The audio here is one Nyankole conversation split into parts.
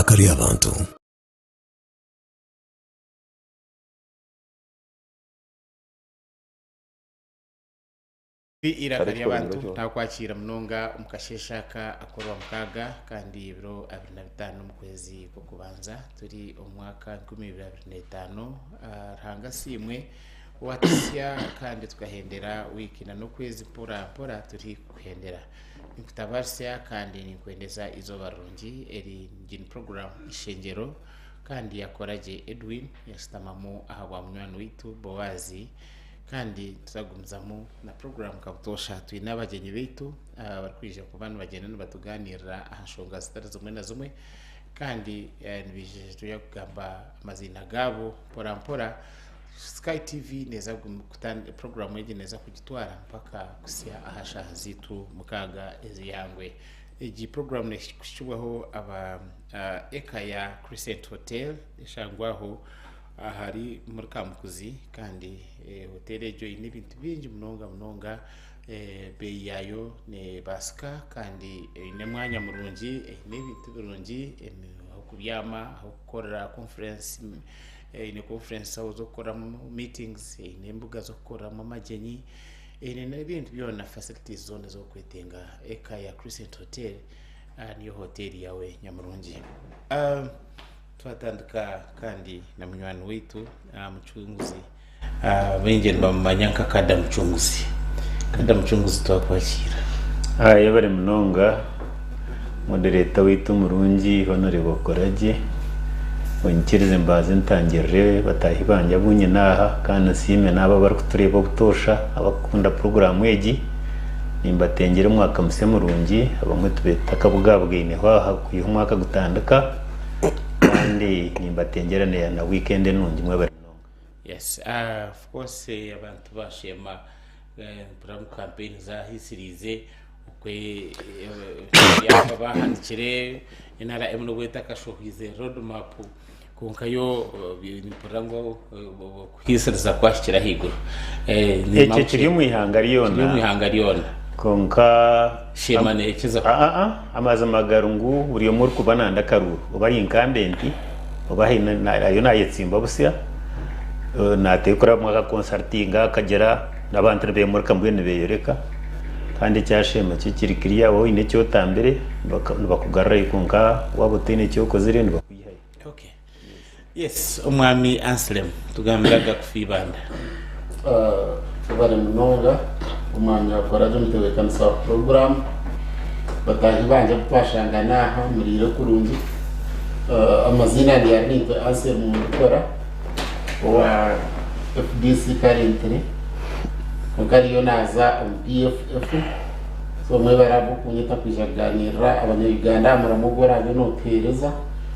Eiraka ry'abantu. Eiraka ry'abantu Naakwakiira munonga omu kasheeshe aka ak'Orwamukaaga kandi ebiro 25 omu kwezi kw'Okubanza turi omu mwaka 2025. Ruhanga asiimwe owatuhitsya kandi tukahendera wiiki na n'okwezi mpora mpora turi kuhendera. Ninkutabaarisa kandi ninkwendeza eizooba rirungi. Eri ni puroguraamu Ishengyero kandi yakora gye Edwin yashutamamu ahabwa munywani waitu Boazi. Kandi turagumizamu na puroguraamu nka butoosha. Twine abagyenyi baitu abarikwija kuba nibagyenda nibatugaaniirira aha nshonga zitari zimwe na zimwe kandi nibaija kugamba amaziina gaabo mpora mpora. Sky TV neeza puroguraamu egi neeza kugitwara mpaka kuhitsya aha shaaha zaitu mukaaga ez'eihangwe. Egi puroguraamu neehikibwaho aba eka ya Crescent Hotel eshangwa aho ahari muri Kamukuzi kandi hoteeri egyo eine ebintu bingi munonga munonga. Ebeeyi yaayo neebaasika kandi eine omwanya murungi, eine ebintu birungi, ah'okubyama, ah'okukorera conference, eine conference hall z'okukoreramu meetings, eine embuga z'okukoreramu amagyenyi, eine n'ebintu byona facilities zoona ezi orikwetenga. Eka ya Crescent Hotel niyo hoteeri yaawe nyamurungi. Twatandika kandi na munywani waitu Mucunguzi, baingi nibamumanya nka Kada Mucunguzi. Kada Mucunguzi twakwakiira. Yebare munonga moderator waitu omurungi Honourable Okoragye, onyikirize mbanze ntangirire bataahi bangye abu nyine aha kandi nsiime n'abo abarikutureeba obutoosha abarikukunda puroguraamu egi. Nimbatengyera omwaka musya murungi, abamwe tubaire tutakabugabugaineho aha kwiha omwaka gutandika. Kandi nimbatengyera na weekend enungi mwebare munonga. Yes, of course abantu bashema mpurira ngu campaign zahisiriize okwe ebyapa bahanikire NRM nobu etakashohoize road map kwonka yo nimpurira ngu okuhisiriza kwahikire ahaiguru. Ekyo kiri omu ihanga ryona. Kiri omu ihanga ryona. Kwonka Sheema neekizaho. Aa amazima gari ngu buri omwe orikuba nanda akaruuru oba ari incumbent oba haine ariyo nayetsimba busya nateekwa kurabamu aka consultinga akagira n'abantu nibemurika mbwenu nibeyoreka kandi ekya Sheema kyo kiri clear waaba oine eki otambire nibakugarurayo kwonka waaba otaine eki okozire nibakwihayo. Okay. Yes, omwami Anselm tugambire agakufa ibanda. Webare munonga omwami akoragye omutebekanisa wa puroguramu bataahi bangye abu twashangana aha muriire kurungi amaziina ni Arinaitwe Anselm Ndikora owa FDC currently kwonka ariyo naaza omu PFF so mwebare ahabw'okunyeta kwija kuganirira abanya Uganda aha murimo ogu oraabe nootuheereza.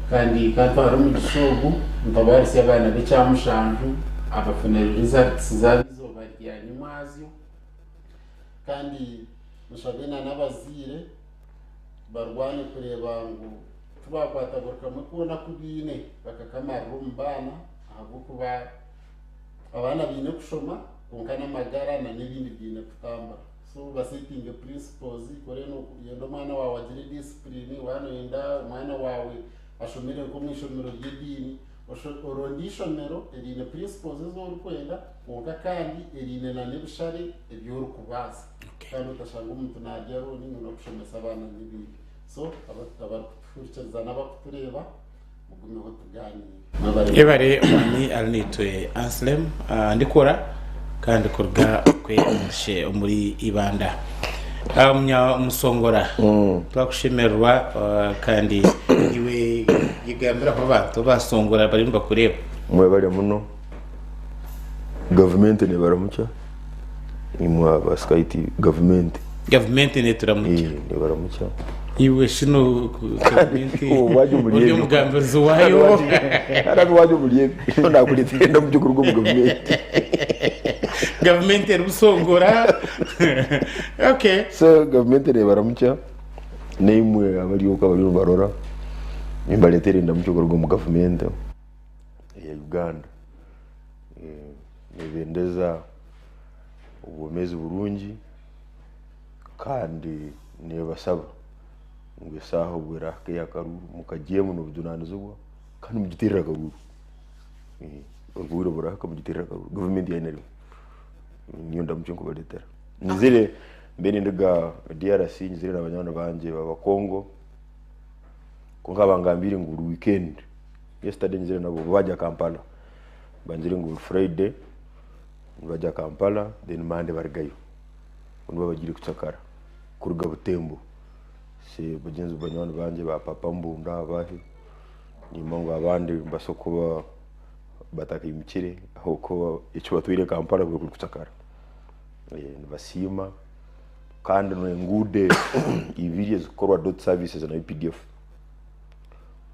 Kandi ka ntware omugisha ogu ntabaaritsye abaana b'ekyamushanju abafunire results zaabo eizooba rya nyimwazyo. Kandi nshabe na n'abazaire barwane kureeba ngu tibaakwata buri kamwe koona aku baine bakakamarira omu baana ahabw'okuba abaana baine kushoma kwonka n'amagara na n'ebindi biine kutambura. So basetinge principles kore noyenda omwana waawe agire discipline waaba noyenda omwana waawe ashomere nk'omu ishomero ry'ediini oronde ishomero eriine principles ezi orikwenda kwonka kandi eriine na n'ebishare ebi orikubaasa kandi otashanga omuntu naarya loan ngu n'okushomesa abaana n'ebindi so abarikutuhurikiriza n'abarikutureeba mugumeho tugaaniire. Mwebare. Yebare omwami Arinaitwe Anselm ndikora kandi kuruga okwe omuri Ibanda. Omusongora twakushemererwa kandi iwe gambiraho abantu abasongora bariyo nibakureeba. Mwebare muno. Gavumenti nebaramukya imwe aba Sky TV gavumenti. Gavumenti neturamukya. Eh, nebaramukya. Iwe shino gavumenti Waje omuri ori ebyo. omugambirizi waayo. Harabe waje omuri ebyo nakureetera endamukyo kuruga omu gavumenti. Gavumenti eri busongora. Okay. So gavumenti nebaramukya naimwe abari okwo abariyo nibarora nimbareetera endamukyo kuruga omu gavumenti eya Uganda. Nebendeza obwomeezi burungi kandi nebasaba Ngu esaaha obu erahika ey'akaruuru mukagyemu n'obujunanizibwa kandi mugiteerere akaruuru. Obwire burahika mugiteerere akaruuru. Gavumenti ya NRM niyo ndamukye nkubareetera. Nyizire mbe ninduga DRC nyizire na banywani bangye baba Congo kwonka bangambiire ngu buri weekend, yesterday nyizire nabo bo bagya Kampala, bangire ngu buri Friday nibagya Kampala then Monday barugayo. Nibo bagiire kucakara kuruga Butembo. Bagyenzi banywani bangye ba Papa Mbunda abahi, nimba ngu abandi nibabaasa kuba batakaimukire ahabw'okuba ekibatwire Kampala kuri kucakara. Nibasiima kandi n'enguudo ibiri ezikukorwa Dot Services na UPDF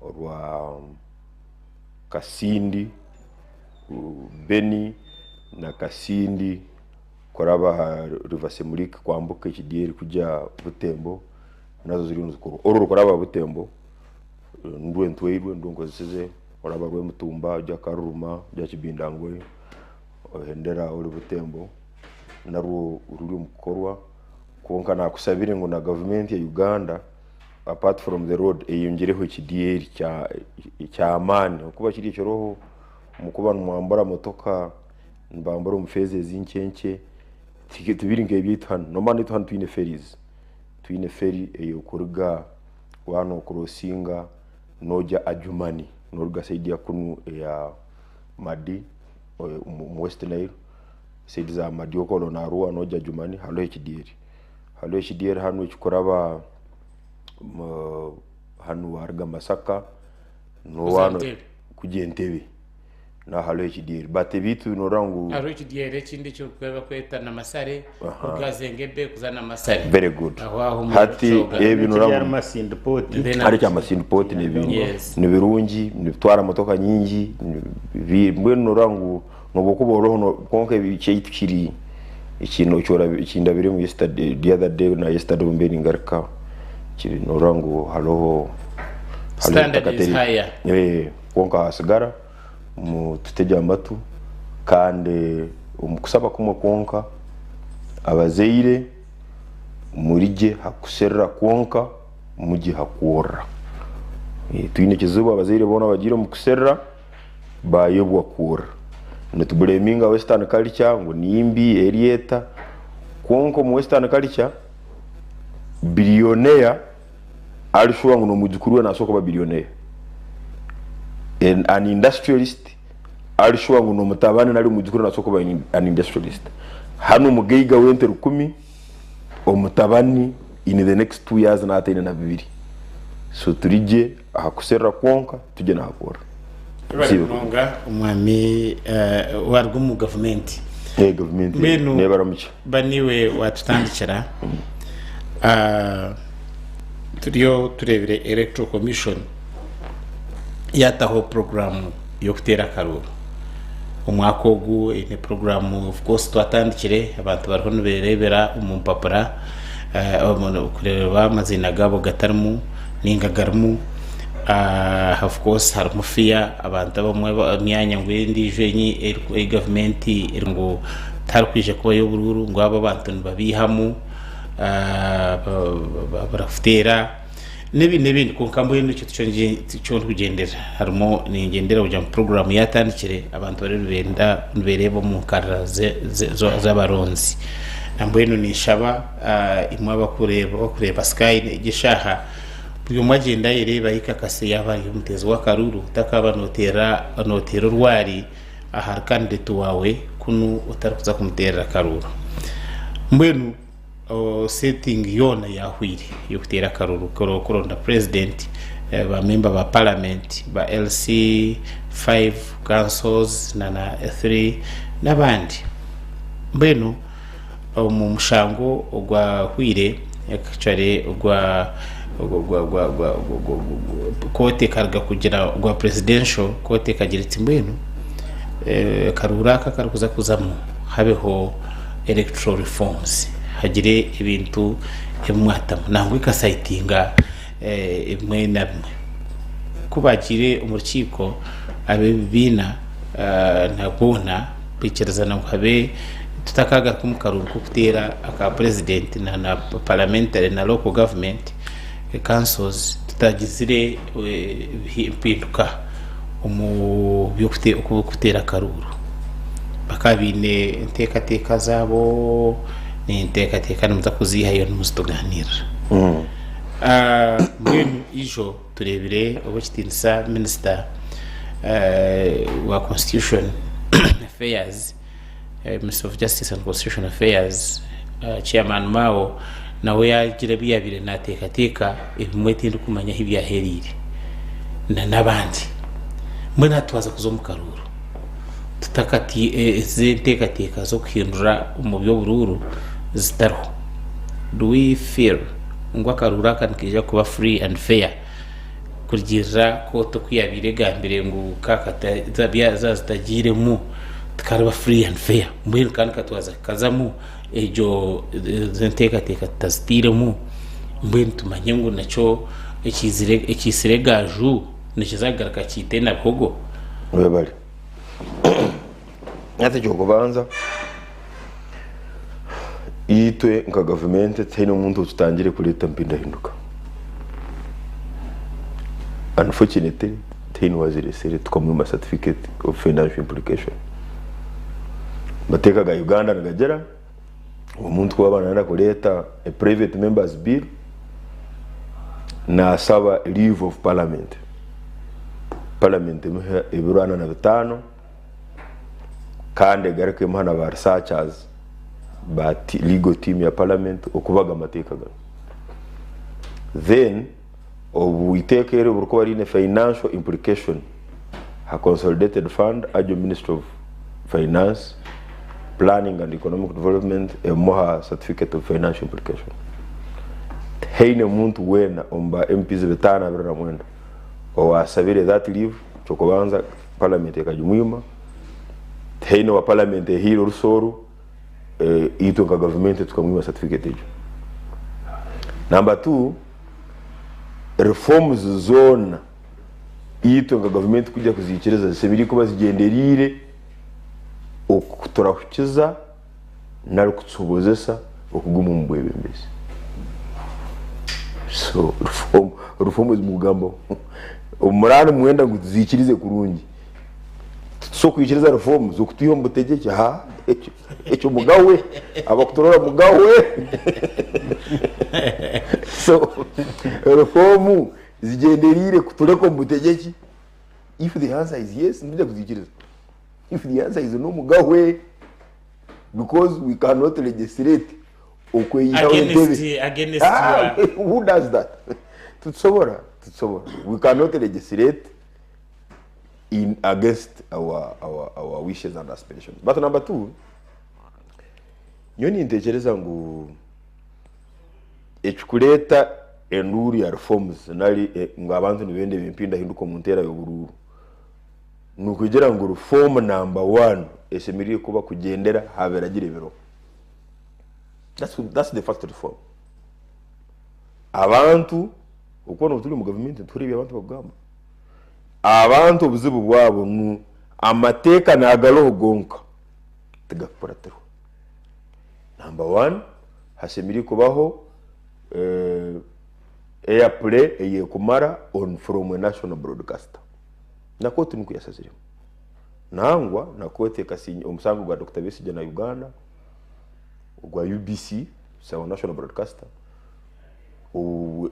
orwa Kasindi, Beni na Kasindi kuraba aha River Semuliki kwambuka ekidyeri kugya Butembo nazo ziriyo nizikorwa. Oru orukuraba Butembo nirwo ntweirwe nirwo nkozesize oraba Rwemutumba ogya Karuruma ogya Kibindangwe ohendera ori Butembo narwo ruri omu kukorwa kwonka nakusabire ngu na gavumenti ya Uganda apart from the road eyongyereho ekidyeri ky'amaani ahakuba kiri ekiriho omukuba nimwambura motoka nibambura omu phases nkye nkye tibiri nk'ebyaitu hanu. Noomanya naitwe hanu twine ferries, twine ferry ey'okuruga waaba nokurosinga noogya Adjumani noruga sayidi ya kunu eya Madi omu West Nile, sayidi za Madi okwo na Arua noogya Adjumani hariho ekidyeri. Hariho ekidyeri hanu ekikuraba hanu waruga Masaka kugya Entebbe. Naho hariho ekidyeri but ebeitu norora ngu. Hariho ekidyeri ekindi eki barikweta Namasare kuruga Zengebe kuza Namasare. Very good. Aho aho omu Hati Busoga. ebi norora Ekiri ngu Masindi Port. Then hariho ekya Masindi Port nebi Yes. nibirungi nibitwara motoka nyingi nibi mbwenu norora ngu nobu okuba oriho no kwonka ekyaitu kiri ekintu ekindabiremu yesterday the other day na yesterday obu mbaire ningaruka kiri norora ngu hariho hariho Standard is ettaka higher. Eh. Kwonka hasigara tutegye amatu kandi omu kusaba kumwe kwonka abazaire murigye ha kuserera kwonka mugye ha kworora. Twine ekizibu abazaire boona bagiire omu kuserera bayebwa kworora. Nitubureminga western culture ngu nimbi eri eta kwonka omu western culture billionaire arishuba ngu n'omwijukuru we nasobola kuba billionaire. An industrialist arishuba ngu n'omutabani nari omwijukuru we nasobola kuba an industrialist. Hanu omugaiga w'ente rukumi, omutabani in the next 2 years naaba ataine na bibiri. So turigye aha kuserera kwonka tugye n'aha kworora. Webale munonga omwami waruga omu gavumenti. Eh, gavumenti Mbwenu nebaramukya. Ba niiwe waatutandikira. Turiyo tureebire Electoral Commission yaataho puroguraamu y'okuteera akaruuru. Omwaka ogu eine puroguraamu of course twatandikire abantu bariho nibeereebera omu mpapura kureeba amaziina gaabo gatarimu nainga garimu. Of course harimu fear abantu abamwe emyanya ngu endiijo ei gavumenti ngu tiharikwija kubayo oburuuru ngu abo abantu nibabaihamu barakuteera n'ebindi n'ebindi kwonka mbwenu ekyo tikyo ndikugyendera harimu ningyendera kugira ngu puroguraamu yaatandikire abantu bariyo nibenda nibeereeba omu nkarira z'abaronzi nambwenu ninshaba imwe abakureeba sky egi eshaaha buri omwe agyende ayereebe ayekakase yaaba ari omuteezi w'akaruuru otakaaba nooteera orwari ahari kandidate waawe kunu otarikuza kumuteerera akaruuru. Mbwenu setting yoona yaahwaire ey'okuteera akaruuru k'okuronda president, ba member ba parliament, ba LC five, councils na na three n'abandi. Mbwenu omu mushango ogwahwaire actually ogwa kooti ekaruga kugira ogwa presidential kooti ekagira eti mbwenu akaruuru aka akarikuza kuzamu habeho electoral reforms hagire ebintu ebi mwatamu nangwa ekasayitinga ebimwe na bimwe. Ku baagiire omu rukiiko ab'ebibiina na boona baikirizana ngu habe tutakaagaruka omu karuuru k'okuteera aka purezidenti na parliamentary na local government. Councils tutagizire empinduka omu by'okuteera akaruuru. Bakaba baine enteekateeka zaabo, enteekateeka nimuza kuziihayo nimuzitugaaniirira. Mbwenu ijo tureebire ow'ekitiinisa minisita wa Constitution Affairs, Minister of Justice and Constitution Affairs, Chairman Mao nawe yaagira ebi yaabaire naateekateeka ebimwe tindikumanya ahu byahereire n'abandi. Mbwenu hati twaza kuza omu karuuru ezi enteekateeka z'okuhindura omu by'oburuuru zitariho. Do we feel ngu akaruuru aka nikaija kuba free and fair kurugiirira kooti oku yaabaire egambire ngu zaaba zitagiiremu tikariba free and fair. Mbwenu kandi ka twaza kukazamu egyo ezo enteekateeka tutazitairemu, mbwenu tumanye ngu nakyo ekiizire egaaju nikiza kugaruka kiite na bihogo? Webare. Hati eky'okubanza, itwe nka gavumenti tihaine omuntu oututangire kureeta mpindahinduka. Unfortunately, tihaine owazireesire tukamuha certificate of financial implication. Amateeka ga Uganda nigagira ngu omuntu ku arikuba nayenda kureeta a private members bill, naashaba leave of parliament. Parliament emuha ebiro ana na bitaano kandi egaruka emuha na ba researchers ba legal team ya parliament okubaga amateeka ganu. Then obu iteeka eri obu ririkuba riine financial implication ha consolidated fund aryo ministry of finance, planning and economic development emuha certificate of financial implication. Tihaine muntu weena omu ba MPs 529 owasabire that leave, ky'okubanza parliament ekagimwima, tihaine owa parliament ehaire orusa oru, itwe nka gavumenti tukamwima certificate egyo. Number two, reforms zoona itwe nka gavumenti kujya kuziikiriza zishemereire kuba zigyendereire okuturahukiza nari kutusobozesa okuguma omu bwebembezi. So reform, reform ezimukugambaho omurani mwenda ngu tuziikirize kurungi. Tituso kwikiriza reforms okutwiha omu butegyeki ha ekyo ekyo mugahwe abakuturora mugahwe so reform zigyendereire kutureka omu butegyeki if the answer is yes nitwija kuziikiriza if the answer is no mugahwe because we cannot legislate okweyihaho entebe Against, against Ah, your... who does that titusobora titusobora we cannot legislate in against our, our, our wishes and aspirations but number two nyowe nintekereza ngu ekikureeta enduuru ya reforms nari eh, ngu abantu nibenda empindahinduka omu nteera y'oburuuru nikugira ngu reform number one eshemereire kuba kugyendera aha biragiro ebiriho. That's, that's the first reform. Abantu okuba nobu turi omu gavumenti nituhurira ebi abantu bakugamba. Abantu obuzibu bwabo nu amateeka nagariho gonka tigakukuratirwa. Number one hashemereire kubaho eh, airplay eyekumara on from a national broadcaster. Na kooti nikwo yashaziremu. Nangwa na kooti ekasinya omusango gwa Dokita Besigye na Uganda ogwa UBC, Sawa National Broadcaster,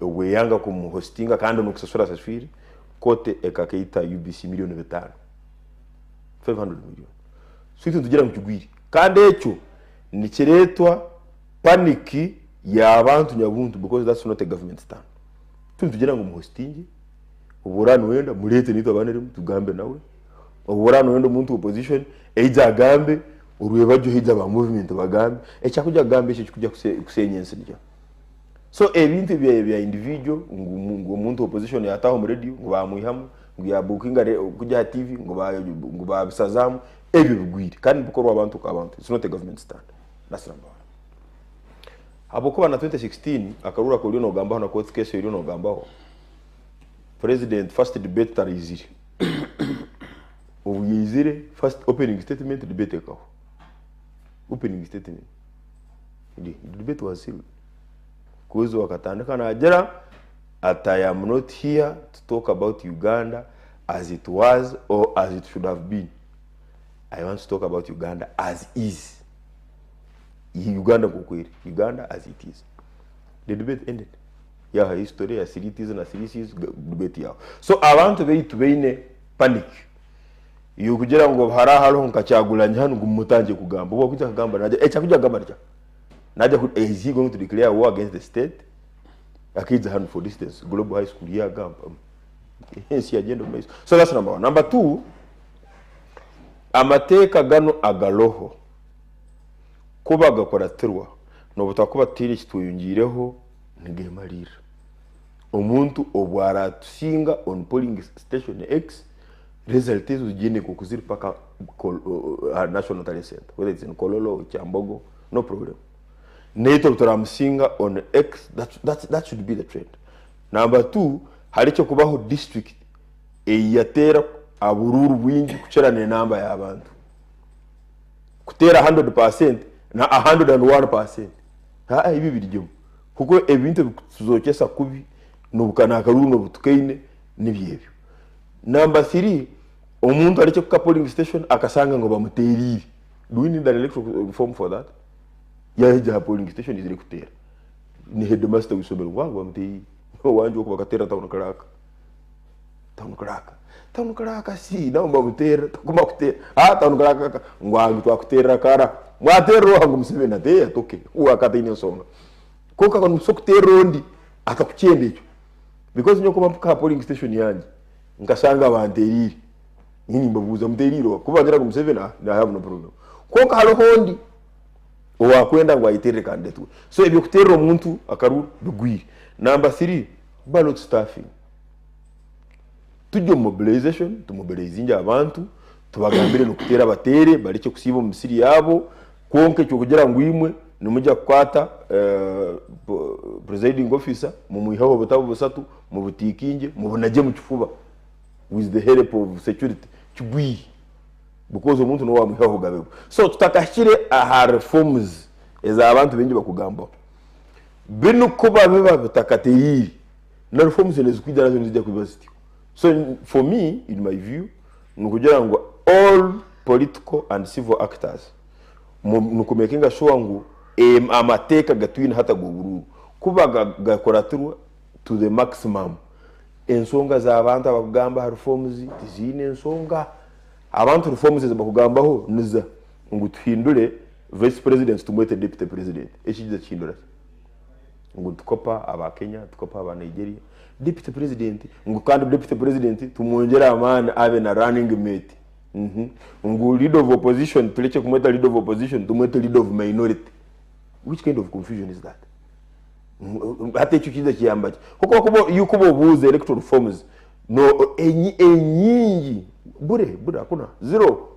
obweyanga kumuhostinga kandi n'okusasura asaswire, kooti ekakaita UBC milioni 5, 500 million. So itwe nitugira ngu kigwire. Kandi ekyo nikireetwa panic y'abantu nyabuntu because that's not a government stand. Itwe nitugira ngu muhostinge, Obu oraba noyenda mureete naitwe abaneremu tugambe nawe, obu oraba noyenda omuntu wa opposition aije agambe, orwebagyo haije aba movement bagambe, ekyakuja kugamba ekyo ekikuja kusenya ensi nikyo. So ebintu ebya ebya individual ngu ngu omuntu wa opposition yataha omu radio ngu bamwihamu, ngu ya bookinga kuja aha TV ngu ba ngu babisazamu, ebyo bigwire kandi nibikorwa abantu ka bantu, it's not a government stand. That's number one. Habwokuba na 2016 akaruuru aku oriyo nogambaho na court case ei oriyo nogambaho, President first debate taraizire, obu yaizire first opening statement debate ekahwa, opening statement the debate was sealed coz akatandika nagira. Ati I am not here to talk about Uganda as it was or as it should have been. I want to talk about Uganda as is. Uganda nk'oku eri. Uganda as it is. The debate ended. Yaha history ya 3Ts na 3Cs debate yaho. So abantu baitu baine panic yokugira ngu hara hariho nka Kyagulanyi hanu ngu mumutangye kugamba. Obu akwija akagamba naija eki akwija kugamba nikya? Naija ku is he going to declare war against the state? Akaija hanu for instance Global High School yagamba ensi yagyenda omu maiso. So that's number one. Number two, amateeka ganu agaroho ku bagakuratirwa n'obu twakuba tutaine eki tweyongyeireho nigeemariirira. Omuntu obu aratusinga on polling station X, result ezo zigyende nk'oku ziri paka aha National Tally Centre whether it's in Kololo or Kyambogo, no problem. Naitwe obu turamusinga on X, that, that, that should be the trend. Number two, harekye kubaho district eyateera aburuuru bwingi kukira n'enamba y'abantu. Kuteera 100% na 101%. Haa ebi biryemu. Kuko ebintu ebikutuzokyesa kubi nobuka nakaruru nobutukaine nibyo ebyo. Number 3, omuntu arekye kuka polling station akasanga ngu bamuteriire. Do we need an electoral reform for that? Yahija aha polling station izire kuteera. Ni headmaster w'isomero ngu ngu bamuteriire. Owangye oku bakateera town clerk. Town clerk. Town clerk si nabo bamuteera takuma kuteera. Ah town clerk ngu angu twakuteerera kara. Mwateerera oha ngu Museveni ati eh ati okay. Uwe akataine ensonga. Kwonka nomusa okuteerera ondi akakukyenda ekyo. Because nyowe kuba mpika aha polling station yangye nkashanga banteriire. Nyowe nimbabuuza muteriire oha? Ku bangira ngu Museveni ah I have no problem. Kwonka hariho ondi owakwenda ngu ayeteerere candidate we. So eby'okuteerera omuntu akaruru bigwire. Number 3, ballot stuffing. Tujye omu mobilization, tumobilizinge abantu, tubagambire n'okuteera bateere, barekye kusiiba omu misiri yaabo, kwonka eky'okugira ngu imwe nimujya kukwata presiding officer mumwiheho obutabo busatu, mubutiikinge, mubunagye omu kifuba with the help of security, kigwire because omuntu niwe wamwihaho obugabe bwe. So tutakahikire aha reforms ez'abantu baingi bakugambaho, binu kuba biba bitakatereire, na reforms ezikwija nazo nizija kuba zityo. So for me, in my view, nikugira ngu all political and civil actors nikumakinga sure ngu amateeka gatwine hati ag'oburuuru kuba gakuratirwa to the maximum. Ensonga z'abantu abakugamba aha reforms tiziine ensonga. Abantu reforms ezi bakugambaho niza ngu tuhindure vice president tumwete deputy president. Eki kiza kihindura ki? Ngu nitukopa aba Kenya, nitukopa aba Nigeria. Deputy president ngu kandi deputy president tumwongyere amaani abe na running mate. Ngu leader of opposition turekye kumweta leader of opposition tumwete leader of minority. Which kind of confusion is that? Hati ekyo kiija kiyamba ki? Kuba kuba yukuba obuuza electoral reforms no enyingi bure bure hakuna zero.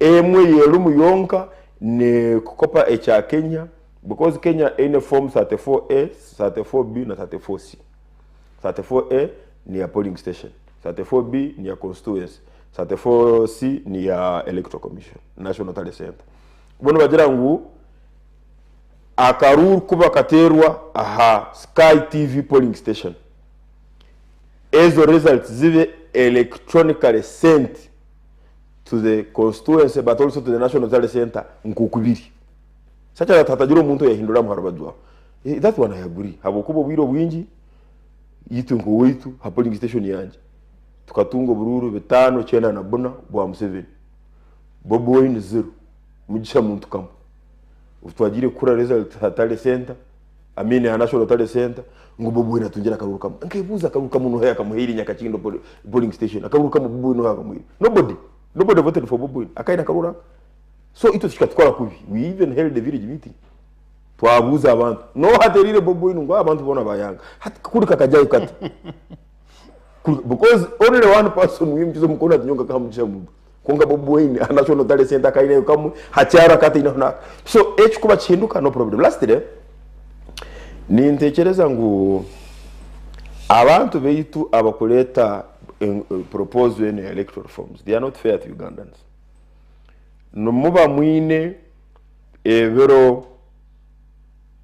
Emwe yerumu yonka ni kukopa ekya Kenya because Kenya eine form 34A, 34B na 34C. 34A ni ya polling station, 34B ni ya constituency, 34C ni ya electoral commission, National Tally Center. Bo nibagira ngu akaruuru ku bakateerwa aha Sky TV polling station, ezo results zibe electronically sent to the constituency but also to the National Tally Center nk'oku biri. Such that hatagira omuntu oyahinduramu aha rubaju aho. That one I agree habwokuba obwire obwingi itwe nk'owaitu ha polling station yangye tukatunga oburuuru bitaano kyenda na buna bwa Museveni, Bobi Wine zero, Mugisha Muntu kamwe. Obu twagiire kukura result ha tally center, I mean aha National Tally Center, ngu Bobi Wine atungire akaruuru kamwe. Nkebuuza akaruuru kamwe noha yakamuhaire Nyakakindo polling station, akaruuru kamwe Bobi Wine noha yakamuhaire? Nobody, nobody voted for Bobi Wine, akaine akaruuru aka. So itwe kikatukora kubi, we even held a village meeting, twabuuza abantu, noha atereire Bobi Wine ngu abantu boona bayanga. Hati kuri kakajyayo kata? Because only one person wimukize omukono ati nyowe nkakaha Mugisha Muntu. Kwonka Bobi Wine aha National Tally Center akaineyo kamwe, ha kyaro akataineho n'aka. So eki kuba kihinduka no problem. Lastly, nintekyereza ngu abantu baitu abakureeta proposal enu eya electoral reforms, they are not fair to Ugandans. Nimuba mwine ebiro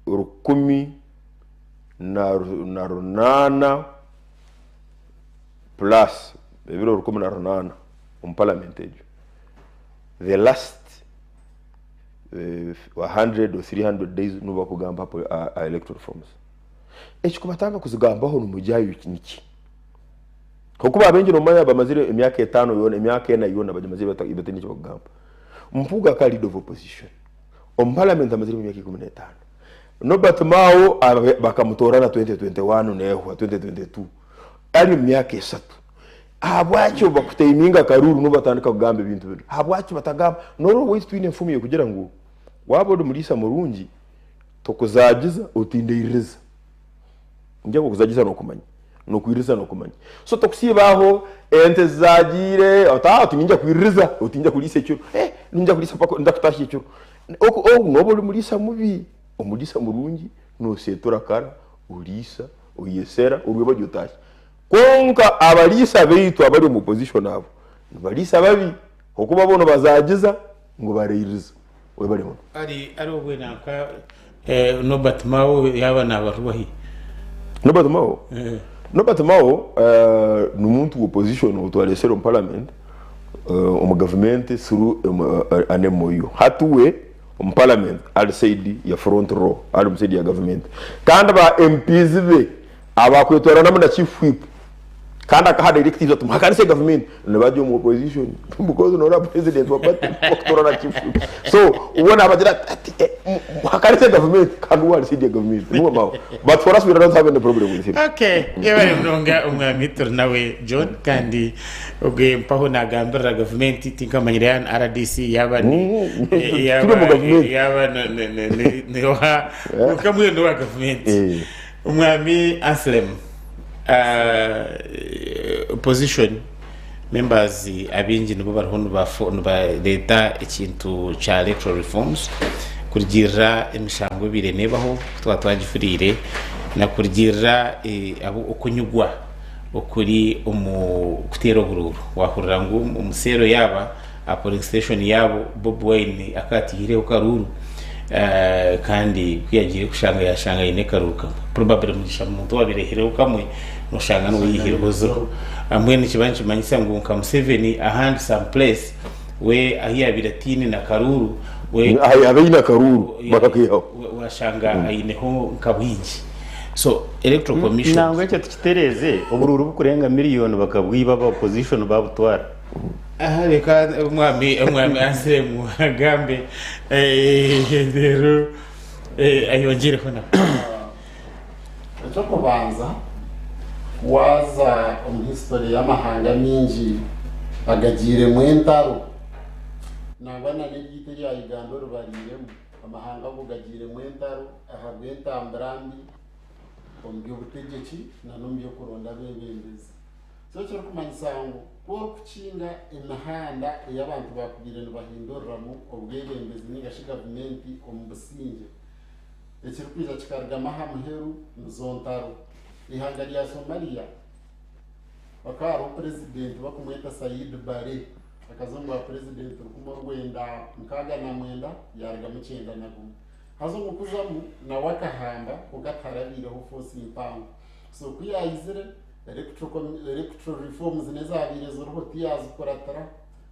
1800. plus ebiro 18 omu parliament egyo, the last 100 or 300 days nibo bakugamba aha electoral reforms. Ekikubatanga kuzigambaho nimugyayo niki? Ahabw'okuba abaingi nomanya bamazire emyaka etaano yoona, emyaka ena yoona bagimazire bataine eki bakugamba. Mpuuga aka leader of opposition omu parliament amaziremu emyaka 15. Norbert Mao bakamutoorana 2021 nehwa 2022 ari omu myaka eshatu. Ahabwaki bakutaiminga akaruuru nibo batandika kugamba ebintu binu? Ahabwaki batagamba? Noreeba owaitu twine enfumu erikugira ngu waaba ori muriisa murungi tokuzagiza otindaiririza. Ningira ngu okuzagiza nokumanya, nokwiririza nokumanya. So tokusiiba aho ente zizagiire oti aa oti niinyija kwiririza, oti niinyija kuriisa ekiro, eh niinyija kuriisa mpaka ninza kutaahya ekiro. Ogu nooba ori muriisa mubi, omuriisa murungi nooseetura kara, oriisa, oyesera, oreeba gye otaahya. Kwonka abariisa baitu abari omu opposition abo nibariisa babi ahabw'okuba bo nibazagiza ngu baraiririza. Webare muno. Ari ari obwe nanka Norbert Mao yaaba naabarwa hi? Norbert Mao? Norbert Mao n'omuntu wa opposition ou twareesire omu parliament omu gavumenti through an MOU. Hati we omu parliament ari side ya front row, ari omu side ya gavumenti. Kandi ba MPs be abakwetwaranamu na chief whip kandi akaha directives ati muhakanise gavumenti nibajya omu opposition because noreeba president wa party wakutoora na chief whip so we nabagira ati muhakanise gavumenti kandi we ari side ya gavumenti niwe Mao but for us we don't have any problem with him. Okay, yebare munonga omwami turi nawe John kandi ogwe mpaho nagambirira gavumenti tinkamanyire ya RDC yaba ni Turi omu gavumenti. yaba ni oha kwonka mbwenu owa gavumenti. Omwami Anselm, Opposition members abaingi nibo bariho nibareeta ekintu kya electoral reforms kurugiirira emishango ebaire nebaho ku twaba twagifuriire na kurugiirira okunyigwa okuri omu kuteera oburuuru. Wahurira ngu omu seero yaaba Aha polling station yaabo Bobi Wine akaba ataihireho karuuru kandi ku yagiire kushanga yashanga aine akaruuru kamwe. Probably Mugisha muntu owabaire aihireho kamwe noshanga niwe yaihireho ziro. Mbwenu nikiba nikimanyisa ngu nka Museveni ahandi some place we ahu yabaire ataine na karuuru we Aha yaaba aine akaruuru bakakaihaho. washanga aineho nka bwingi. So electoral commission. Nangwa ekyo tukitereeze, oburuuru bukurenga miriyoni bakabwiba aba opposition babutwara. Aha reka omwami omwami ansiremu agambe reero ayongyereho na. Eky'okubanza, waaza omu history y'amahanga maingi agagiiremu entaro, nangwa na n'eryaitu erya Uganda oribariiremu, amahanga ago gagiiremu entaro ahabw'entambura mbi omu by'obutegyeki n'omu by'okuronda abeebembezi. So ekirikumanyisa ngu ku orikukinga emihanda ei abantu baakubaire nibahinduriramu obwebembezi nainga shi gavumenti omu busingye, ekirikwija kikarugamu aha muheru nizo ntaro. Eihanga rya Somalia hakaba hariho purezidenti barikumweta Said Barre, akaza omu bwa purezidenti rukumi orwenda 69 yaarugamu 91. Haza omu kuzamu nawe akahamba kwonka tiharabaireho foosi mpango. So ku yaizire Electoral reforms n'ezaabaire ziriho tiyaazikuratira,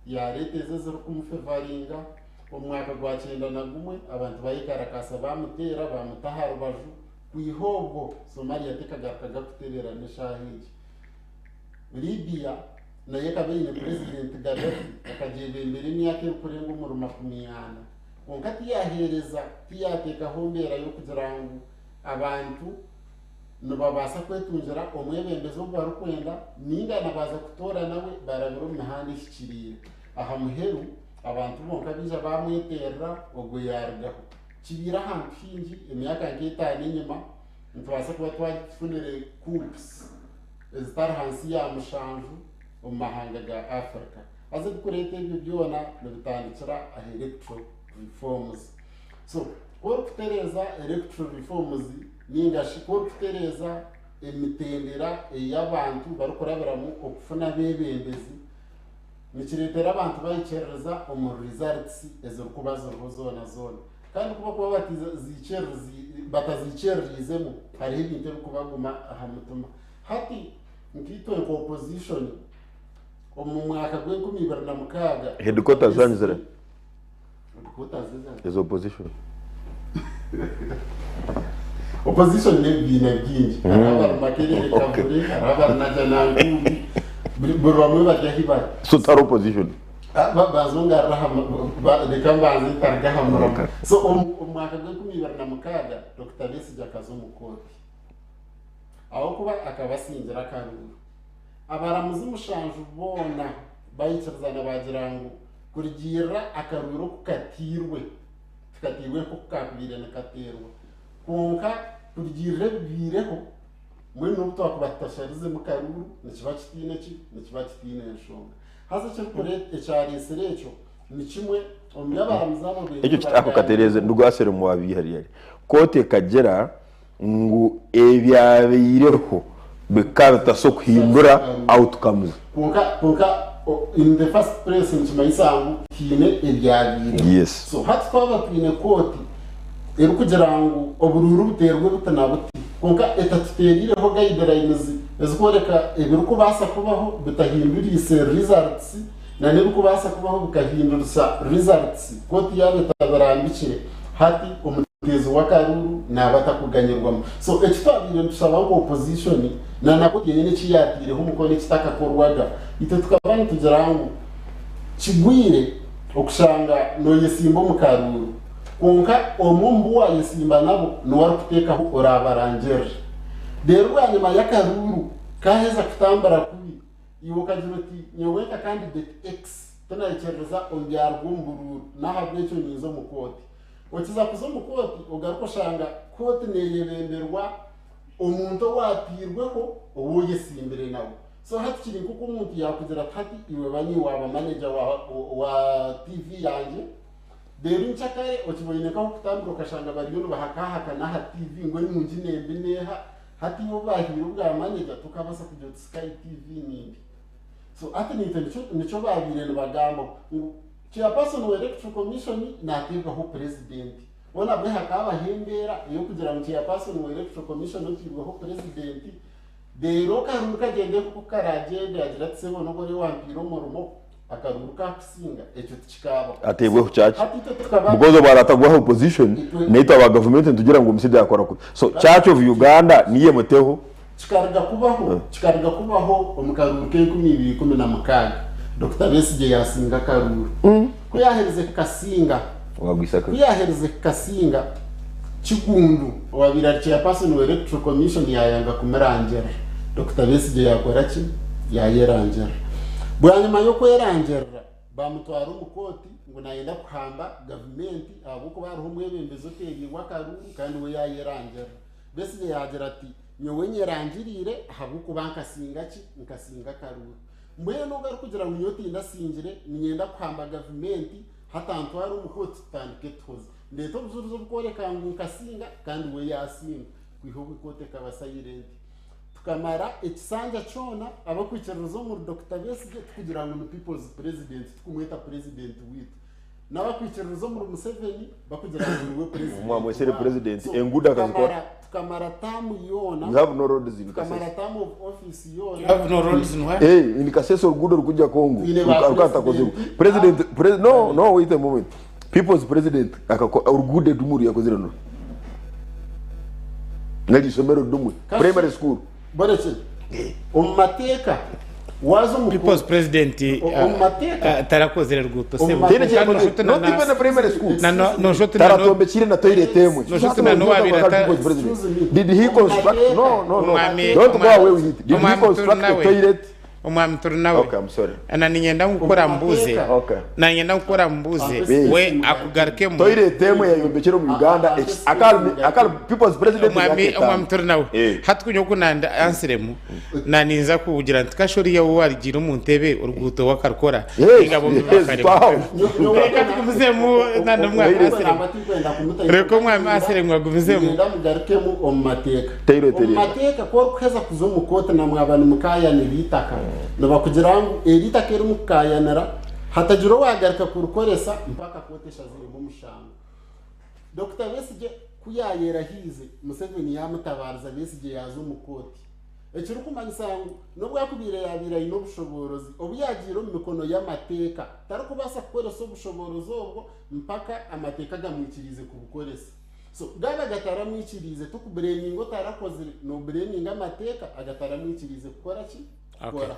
yaareeta ezo ezirikumufevaringa. Omu mwaka gwa 91 abantu baayekarakaasa baamuteera baamuta aha rubaju. Kwiha obwo Somalia tekagarukaga kutereera n'eshaaha egi. Libya nayo ekaba eine purezidenti Gaddafi akagyebembera emyaka erikurenga omuri 40 kwonka tiyaaheereza, tiyaateekaho mbeera y'okugira ngu abantu nibabaasa kwetungira omwebembezi ou barikwenda nainga na baaza kutoora nawe barabire omu mihanda ehikiriire. Aha muheru, abantu bonka baija baamweterera, ogwo yaarugaho. Kibaire ahantu haingi, emyaka nk'etaano enyima, nitubaasa kuba twafunire coups ezitari hansi ya mushanju omu mahanga ga Africa. Haza ebirikureeta ebyo byona nibitandikira aha electoral reforms. So, ku orikutereeza electoral reforms Nainga shi ku orikutereeza emitendera ei abantu barikurabiramu okufuna abeebembezi, nikireetera abantu baikiririza omu results ezirikuba ziriho zoona zoona. Kandi ku barikuba bataziikiririizemu, hariho ebintu ebirikubaguma aha mutima. Hati. Nkaitwe nka opposition omu mwaka gw'enkumi ibiri na mukaaga Headquarters zanyu ziri Headquarters ezanyu? Eza opposition. Opposition n'ebibiina bingi. Hariho abari Makerere Kavule, hariho abari Najjanankumbi, buri buri bamwe bari ahi bari. So tari opposition. Ah, banza ongarure aha reka mbanze ntaruga aha muramwa. Okay. So omu omu mwaka gw'enkumi ibiri na mukaaga Dokita Besigye akaza omu kooti. Ahabw'okuba akaba asingire akaruuru. Abaramuzi mushanju boona baikirizana baagira ngu kurugiirira akaruuru oku katairwe, tikatairwe nk'oku kaakubaire nikateerwa. Kwonka kurugiirira ebibaireho, mbwenu n'obu twakuba tutasharizemu karuuru, nikiba kitaine ki? Nikiba kitaine nshonga. Haza ekirikureeta ekyareetsire ekyo ni kimwe omu bi abaramuzi abo Ekyo benyini ako katereeze barikugaaniiraho. ndugwasire mwabiiha ryari. Kooti ekagira ngu ebyabaireho bikaba bitasa okuhindura outcomes. Kwonka kwonka in the first place nikimanyisa ngu haine ebyabaireho. Yes. So hati twaba twine kooti erikugira ngu oburuuru buteerwe buti na buti kwonka etatuteeriireho guidelines ezikworeka ebirikubaasa kubaho bitahinduriise results na n'ebirikubaasa kubaho bikahindurisa results, kooti yaaba etabirambikire hati omu Omuteezi w'akaruuru naaba atakuganyirwamu. So eki twabaire nitushaba nka opposition na na kooti yenyini eki yaataireho omukono ekitakakorwaga, itwe tukaba nitugira ngu kigwire okushanga nooyesimba omu karuuru kwonka omwe omu bu waayesimba nabo niwe arikuteekaho oraabarangirire. Reero bwanyima y'akaruuru kaaheza kutambura kubi, Iwe okagira oti, Nyowe nka candidate X tinayikiririza omu byaruga omu buruuru, n'ahabw'ekyo ninza omu kooti. Okiza kuza omu kooti ogaruka oshanga kooti neyebemberwa omuntu owateirweho ou oyesimbire nawe. So hati kiri nk'oku omuntu yakugira ati hati iwe ba niiwe waaba manager wa TV yangye, reero nkyakare okiboine nk'ahokutambura okashanga bariyo nibahakahakana aha TV ngu enungi nembi neeha, Hati iwe obu baahaire obwa manager tokabaasa kugira oti Sky TV ni mbi. So hati naitwe nikyo nikyo baabaire nibagamba ngu chairperson wa electoral commission naateebwaho president. Hoona bwe hakaabaho embeera ey'okugira ngu chairperson wa electoral commission oteirweho president reero akaruuru kagyende nk'oku karaagyende agire ati sebo n'obu oriyo wampaire omurimo akaruuru kaakusinga, ekyo tikikaabaho. Ateebweho kyaki? Hati itwe tukaba Because obu aratagwaho opposition Itwe- naitwe aba gavumenti nitugira ngu omushaija yakora kubi. So Church of Uganda niyo emuteho. Kikaruga kubaho kikaruga kubaho omu karuuru k'enkumi ibiri ikumi na mukaaga Dokita Besigye yaasinga akaruuru. Ku yaaherize kukasinga Wagwisa ku kubi. yaaherize kukasinga Kiggundu owabaire ari chairperson wa Electoral Commission yaayanga kumurangirira. Dokita Besigye yaakora ki? Yaayerangirira. Bwanyima y'okwerangirira, baamutwara omu kooti ngu naayenda kuhamba gavumenti ahabw'okuba hariho omwebembezi oteereirwe akaruuru kandi we yaayerangirira. Besigye yaagira ati, Nyowe nyerangiriire ahabw'okuba nkasinga ki? Nkasinga akaruuru. Mbwenu ogu arikugira ngu nyowe tindasingire, niinyenda kuhamba gavumenti, hati antware omu kooti tutandike tuhoze. Ndeete obujurizi oburikworeka ngu nkasinga kandi we yaasinga. Kwiha obu kooti ekaba sayirenti. Tukamara ekisanja kyona abakwikiririza omuri Dokita Besigye tukugira ngu ni people's president tukumweta president waitu. N'abakwikiririza omuri Museveni bakugira ngu niwe president Mwamwesere waabo. president, So, enguudo akazikora. tukamara term yoona, We have no roads in tukamara Kasese. term of office yoona. You have no roads in where? Eh, in Kasese oruguudo rukujya Congo. Twine ba Rukatakozirwe. president. President, no, no, wait a moment. People's president akako oruguudo rumwe ruyakozire no. Nari isomero rumwe, primary school. Borekye omu mateeka waaza omu People's president Omu mateeka. tarakozire ruguuto Omu sebo. mateeka. Tine Kandi noshuta not na- even a primary school. na no- noshuta na no- Taratombekire na toilet emwe. Noshuta na no wabira People's president. Excuse me. Did he construct? No, no, no. Omwami- Don't go omwami- away with it. Did he omwami construct a Turinawe. toilet? Omwami turi nawe. Okay, I'm sorry. Na niinyenda ngu kukora mbuuze. Okay. Nanyenda kukora mbuuze we akugarukemu. Toilet emwe yayombekire omu Uganda akal akal people's president Omwami omwami turi nawe. Eh. Hati ku nyowe ku nanda ansiremu na ninza kugira nti kasha oriya ou arigiire omu ntebe oruguuto we akarukora Yes, ninga bombi yes, bakarema. twaho. Reka tugumizemu nanda omwami ansiremu. Reka omwami ansiremu agumizemu. Niinyenda mugarukemu omu mateeka. Taylor Omu Taylor. mateeka ku orikuheza kuza omu kooti na mwaba nimukaayanira eitaka, nibakugira ngu eri eitaka eri mukukaayanira hatagira owaagaruka kurikoresa mpaka kooti eshaziremu omushango. Dokita Besigye ku yaayerahiize, Museveni yaamutabaariza Besigye yaaza omu kooti. Ekirikumanyisa ngu n'obu akubaire yaabaire aine obushoboorozi, obu yaagiire omu mikono y'amateeka, tarikubaasa kukoresa obushoboorozi obwo mpaka amateeka gamwikiriize kubukoresa. So gaaba gataramwikiriize, tokubureeminga otarakozire, noobureeminga amateeka agataramwikiriize kukora ki? Kukora.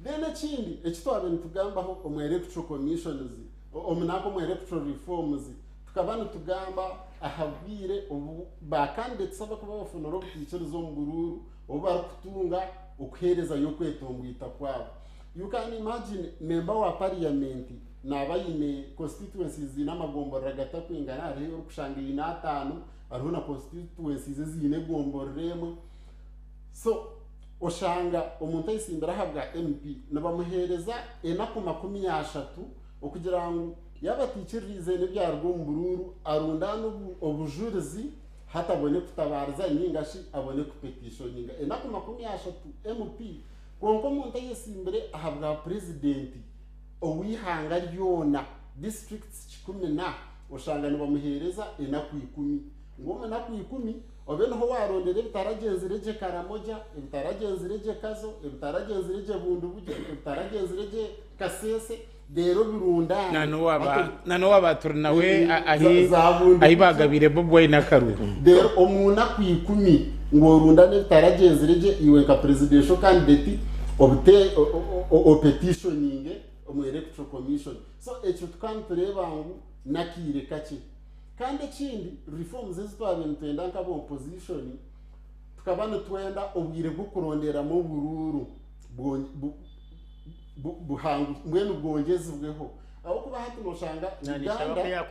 Then ekindi eki twabaire nitugambaho omu Electoral Commissions, omu nanka omu Electoral Reforms, tukaba nitugamba aha bwire obu ba candidates abarikuba bafunire obutaikiriza omu buruuru obu barikutunga okuheerezayo okwetongwita kwabo. You can imagine member wa parliament naaba aine constituencies ziine amagomborora gatakwingana, hariho ei orikushanga eine ataano, hariho na constituencies eziine egomborora emwe. So oshanga omuntu ayesimbire aha bwa MP nibamuheereza enaku 30 okugira ngu yaaba ataikiririize n'ebyaruga omu buruuru arundaane obujurizi hati abone kutabaariza ninga shi abone kupetishoninga. Enaku 30 MP kwonka omuntu ayesimbire aha bwa purezidenti ow'eihanga ryona districts 100 oshanga nibamuheereza enaku 10. Ngu omu naku 10 obe niho waarondera ebitaragyenzire gye Karamoja, ebitaragyenzire gye Kazo, ebitaragyenzire gye Bundibugyo, ebitaragyenzire gye Kasese, reero obirundaane. Na n'owaaba turi nawe ahi baagabiire Bobi Wine akaruuru. Reero omu naku 10 ngu orundane ebitaragyenzire gye, iwe nka presidential candidate obite opetishoninge omu Electoral Commission. So ekyo tukaba nitureeba ngu n'akaire kakye. Kandi ekindi, reforms ezi twabaire nitwenda nk'aba opposition, tukaba nitwenda obwire bw'okuronderamu oburuuru mbwenu bwongyezibweho. Ahabw'okuba hati noshanga Uganda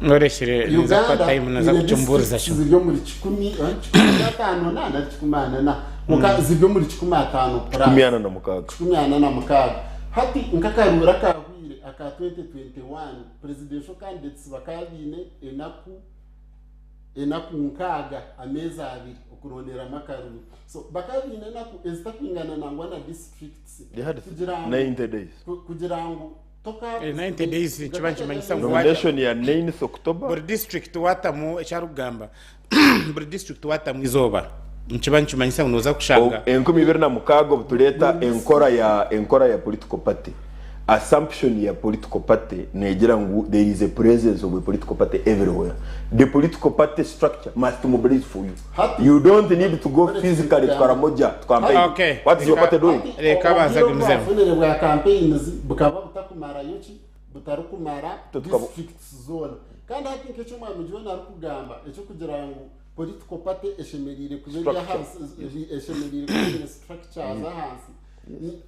Norekire ninza kuha Uganda time naza eine kukimubuuriza districts kimwe. ziri omuri 154 nari 44 kwonka ziri omuri 50 plus. 46. 46. Hati nk'akaruuru akahweire aka 2021, Presidential candidates bakaba baine enaku enaku 60, ameezi abiri okuronderamu akaruru. So bakaba baine enaku ezitakwingana nangwa na districts They had kugira ngu 90 days. kugira ngu toka 90 days nikiba nikimanyisa ngu Nomination ya 9th October. Buri district watamu eki arikugamba buri district watamu izooba nikiba nikimanyisa ngu noza kushanga. 2006 obutureeta enkora ya enkora ya political party assumption ya political party negira ngu there is a presence of a political party everywhere the political party structure must mobilize for you Hati- you don't need to go Hati- physically to Karamoja to campaign Okay. what is your party doing Hati, Reka abanze obwire agumizemu. obu bwafunire bwa campaigns bukaba butakumarayo ki butarikumara districts zoona. Kandi hati nk'eki Omwami John arikugamba eky'okugira ngu political party eshemereire kuba eri ahansi, eshemereire kuba eine structures ahansi.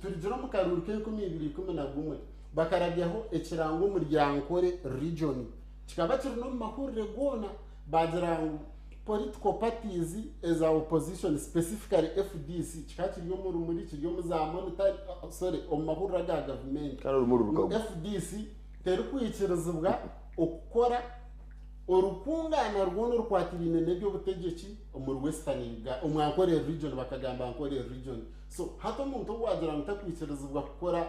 Turugire omu karuuru k'e2011 bakarabyaho ekirango omuri Ankole region. Kikaba kiri n'omu mahurire goona baagira ngu political parties eza opposition specifically FDC kikaba kiri omu rumuri kiri omu za monitor sorry omu mahurire aga gavumenti Kandi orumuri rukagwa. FDC terikwikirizibwa okukora orukungaana rwona orukwatiraine n'eby'obutegyeki omuri Western Uganda omu Ankole region bakagamba Ankole region so hati omuntu ou waagira ngu takwikirizibwa kukora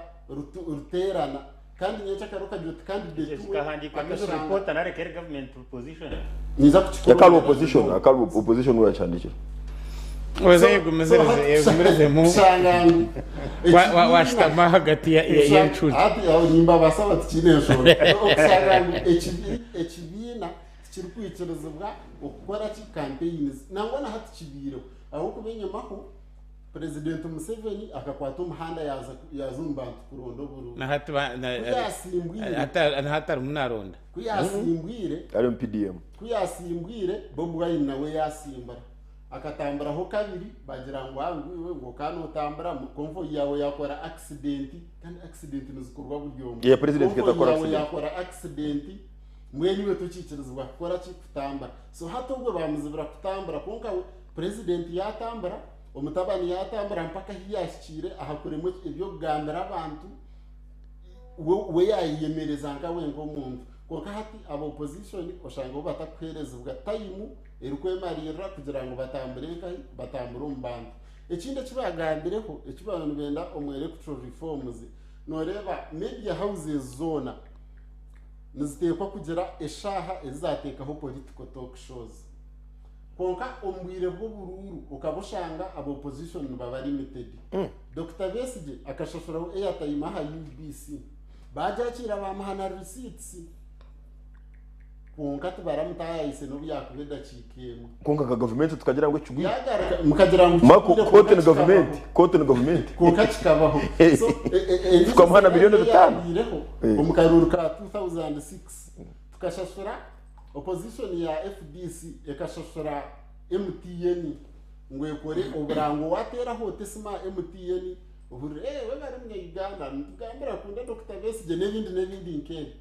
ruteerana kandi nyekyakare okagira oti candidate Ekyo we kikahandiikwa news akashanga reporter nari ekeri government position. Ninza kukikora Akari opposition, akari opposition we yakihandikire. Oze yegumisirize yegumirizemu kushanga ngu washutama ahagati y'encuri. Hati aho nimbabaasa bati tikiine nshonga. Okushanga ngu ekibiina tikirikwikirizibwa okukora ki campaigns. Nangwa na hati kibiireho. Ahabw'okuba enyimaho Purezidenti Museveni akakwata omuhanda yaaza yaaza omu bantu kuronda oburuuru. Na hati ba- na- Ku yaasimbwire hati na hati arimu naronda. ku yaasimbwire Ari omu PDM. ku yaasimbwire Bobi Wine nawe yaasimbura. Akatamburaho kabiri bagira ngu ah ngu iwe ngu okaba nootambura convoy yaawe yaakora accident kandi accident nizikorwa buri omwe. Yeah, president Convoy ketakora yaawe accident. yaakora accident mbwenu iwe tokiikirizibwa kukora ki kutambura. So hati obwo baamuzibira kutambura kwonka we Purezidenti yaatambura, omutabani yaatambura mpaka ahu yaahikiire aha kuremwa eby'okugambira abantu, we we yaayeyemereza nka we nk'omuntu. Kwonka hati aba opposition oshanga bo batakuheerezibwa tayimu erikwemariirira kugira ngu batambure nkahi? Batambure omu bantu. Ekindi eki baagambireho eki baabaire nibenda omu electoral reforms, nooreeba media houses zoona niziteekwa kugira eshaaha ezi zaateekaho political talk shows. Kwonka omu bwire bw'oburuuru okaba oshanga aba opposition nibaba limited. Dokita Besigye akashashuraho airtime aha UBC. Baagyakiira baamuha na receipts. Kwonka tibaramutaayayise n'obu yaakuba edakiika emwe. Kwonka nka gavumenti tukagira ngu ekigwire. Yaagaruka mukagira ngu Mako kigwire kooti kwonka ni kikabaho. gavumenti, kooti ni gavumenti. Kwonka kikabaho. So endiijo Tukamuha na scenario milioni 5. eyaabaireho Eh. omu karuuru ka 2006 tukashashura Opposition ya FDC ekashashura MTN ngu ekore oburango wateeraho oti esimu aha MTN ohurire eh webare munya Uganda nitugambira kunda Dokita Besigye n'ebindi n'ebindi nk'ebyo.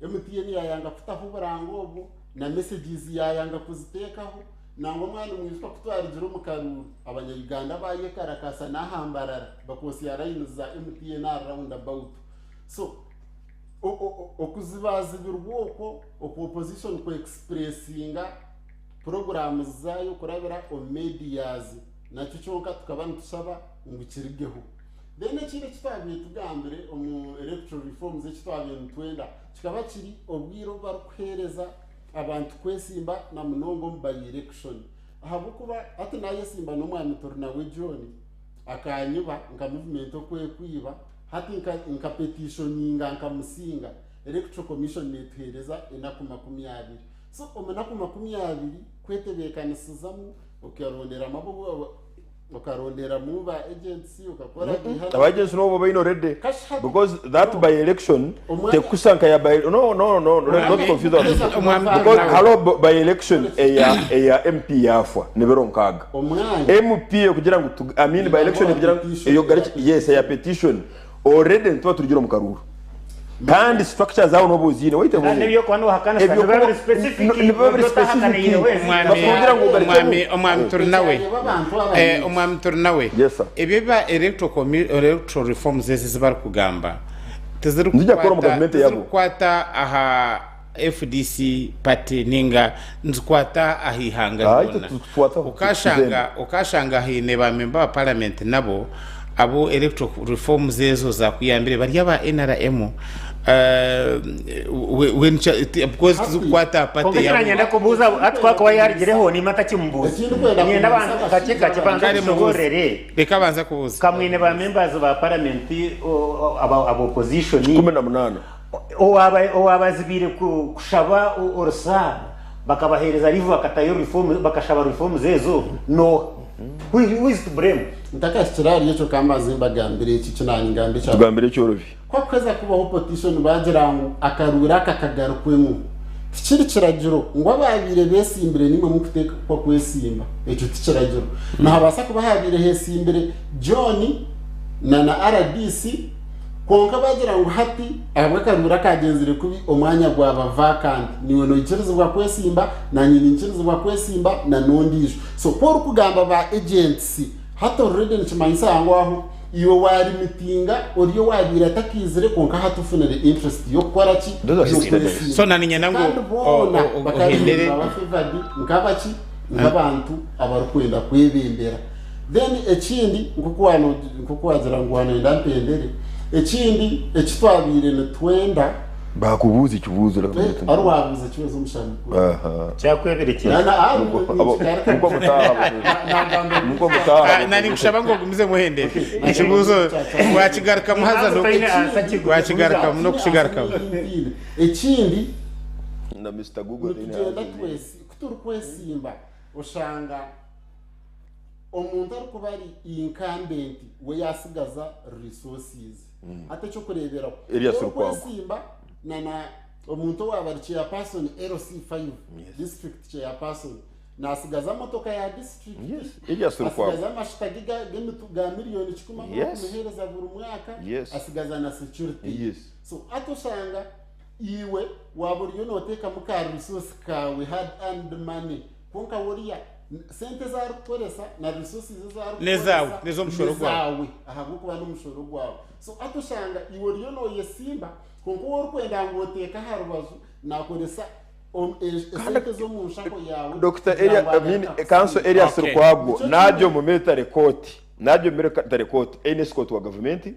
MTN yayanga kutaho oburango obwo na messages yayanga kuziteekaho nangwa mwaba nimwijuka kutwarugire omu karuuru abanya Uganda bayekarakaasa n'aha Mbarara bakotsya lines za MTN aha round about so Okuzibazibirwa okwo okwa opposition ku expressinga programs zaayo kurabira omu medias nakyo kyonka tukaba nitushaba ngu kirigeho. Then ekindi eki twabaire tugambire omu electoral reforms eki twabaire nitwenda kikaba kiri obwire obu barikuheereza abantu kwesimba na munonga omu by election ahabw'okuba hati nayesimba n'omwami Turinawe John akanyiba nka movement oku ekwiba. Hati nka nka petitioninga nkamusinga, Electoral Commission netuhereza enaku 20. So omu naku 20 kwetebekanisizamu okaronderamu abu okaronderamu ba agents okakora biha Aba agents nobo baine already Kashi hati because that no by election omwanya tekusa nka ya by no no no no not Omwami confuse our people omwami because Turinawe hariho by election eya eya MP yafwa nibiro nkaaga omwanya MP okugira ngu I mean by nigamba election owa kugira ngu petition eyo eya gariki yes eya petition petition already nituba turugire omu karuuru kandi manya structures aho noba oziine wait a Kandi moment n'ebyokuba noohakanisa nibiba ebyokuba biri specific nibiba biri n'obu otahakanaire specific wezi. Omwami bakugira ngu ogarukemu omwami omwami Eh, turi nawe ekyareeba abantu aba Eh, n'eki omwami turi nawe yes sir ebyo ebya electoral reforms ezi ezi barikugamba nizija kukora omu tizirikukwata gavumenti eyabo tizirikukwata aha FDC party ninga nizikwata aha ihanga Ah, itwe ryona. tukwataho Okashanga tuzenda. okashanga haine ba member ba parliament nabo abu electoral reforms ezo zakuyambire bari aba NRM we because hati tizikukwata aha party Kwonka yabo. ekiranyenda kubuuza hati ku akuba yarugireho niimwe atakimubuuza. ekindi kwenda Niinyenda kubuuza banza kakye abashaija kakye banza Kare mubuuze. omushoboororere. Reka abanze akubuuze. Ka mwine ba members ba parliament aba opposition 18. Owaabazibiire kushaba orusa bakabaheereza leave bakatayo reform bakashaba reforms ezo n'oha? Who is to blame? Ntakahikire ahari ekyo ka mbanze mbagambire eki eki naanye ngamba ekya Tugambire ekyorobi. Ku hakuheza kubaho petition baagira ngu akaruuru aka kagarukwemu, tikiri kiragiro ngu abaabaire beesimbire nimwe murikuteekwa kwesimba. Ekyo ti kiragiro. Nihabaasa kuba haabaire heesimbire John na na rdc Kwonka baagira ngu hati ahabw'akaruuru akagyenzire kubi omwanya gwaba vacant, niiwe noikirizibwa kwesimba, naanye ninkirizibwa kwesimba na n'ondiijo. So ku orikugamba ba agents hati already nikimanyisa ngu aho iwe waalimitinga ori owaabaire atakaizire kwonka hati ofunire interest y'okukora ki? Those are systemic. Y'okwesimba. So na niinyenda ngu Kandi boona bakaba ohendere. nibaba favoured nk'abaki? Nk'abantu abarikwenda kwebembera. Then ekindi nk'oku waano nk'oku waagira ngu waanoyenda mpendere, ekindi eki twabaire nitwenda Baakubuuza ekibuuzo eh, ari waabuuza ekibuuzo omushana mukuru. Aha. Kyakweberekyera. Na- na- ah, Nukwo ni- abo- nikigaruka nukwo mutaaha Na- nagamba nukwo mutaaha Ah, nari nkushaba ngu ogumize muhendere ekibuuzo wakigarukamu haza Impamvu no toine ansa kigumize wakigarukamu n'okukigarukamu Ekindi na Mr Google taine nitugyenda answer. twesi ku turikwesimba oshanga Omuntu arikuba ari incumbent we yasigaza resources. Hati ekyokureberaho, Erias Lukwago. orikwesimba na na omuntu owaba ari chairperson LC5, district chairperson, nasigaza motoka ya district, Yes, Erias Lukwago. asigaza amashuta ge ga- g'emitu ga miriyoni kikumi agu Yes. barikumuhereza buri mwaka, Yes. asigaza na security. Yes. So hati oshanga iwe waba oriyo noteekamu ka resource kaawe hard earned money, Kwonka oriya, sente ezi arikukoresa na resources ezi N'ezaawe, arikukoresa n'ez'omushoro gwawe. n'ezaawe ahabw'okuba n'omushoro gwawe. So hati oshanga iwe oriyo nooyesimba kwonka ou orikwenda ngu oteeke aha rubaju naakoresa esente z'omu nshaho yaawe Dokita kugira Elia, ngu I mean, agaruke Counsel akusiime. Elias Okay. Lukwago Nikyo naagya kimwe. omu military court, naagya omu military court eine escort wa gavumenti,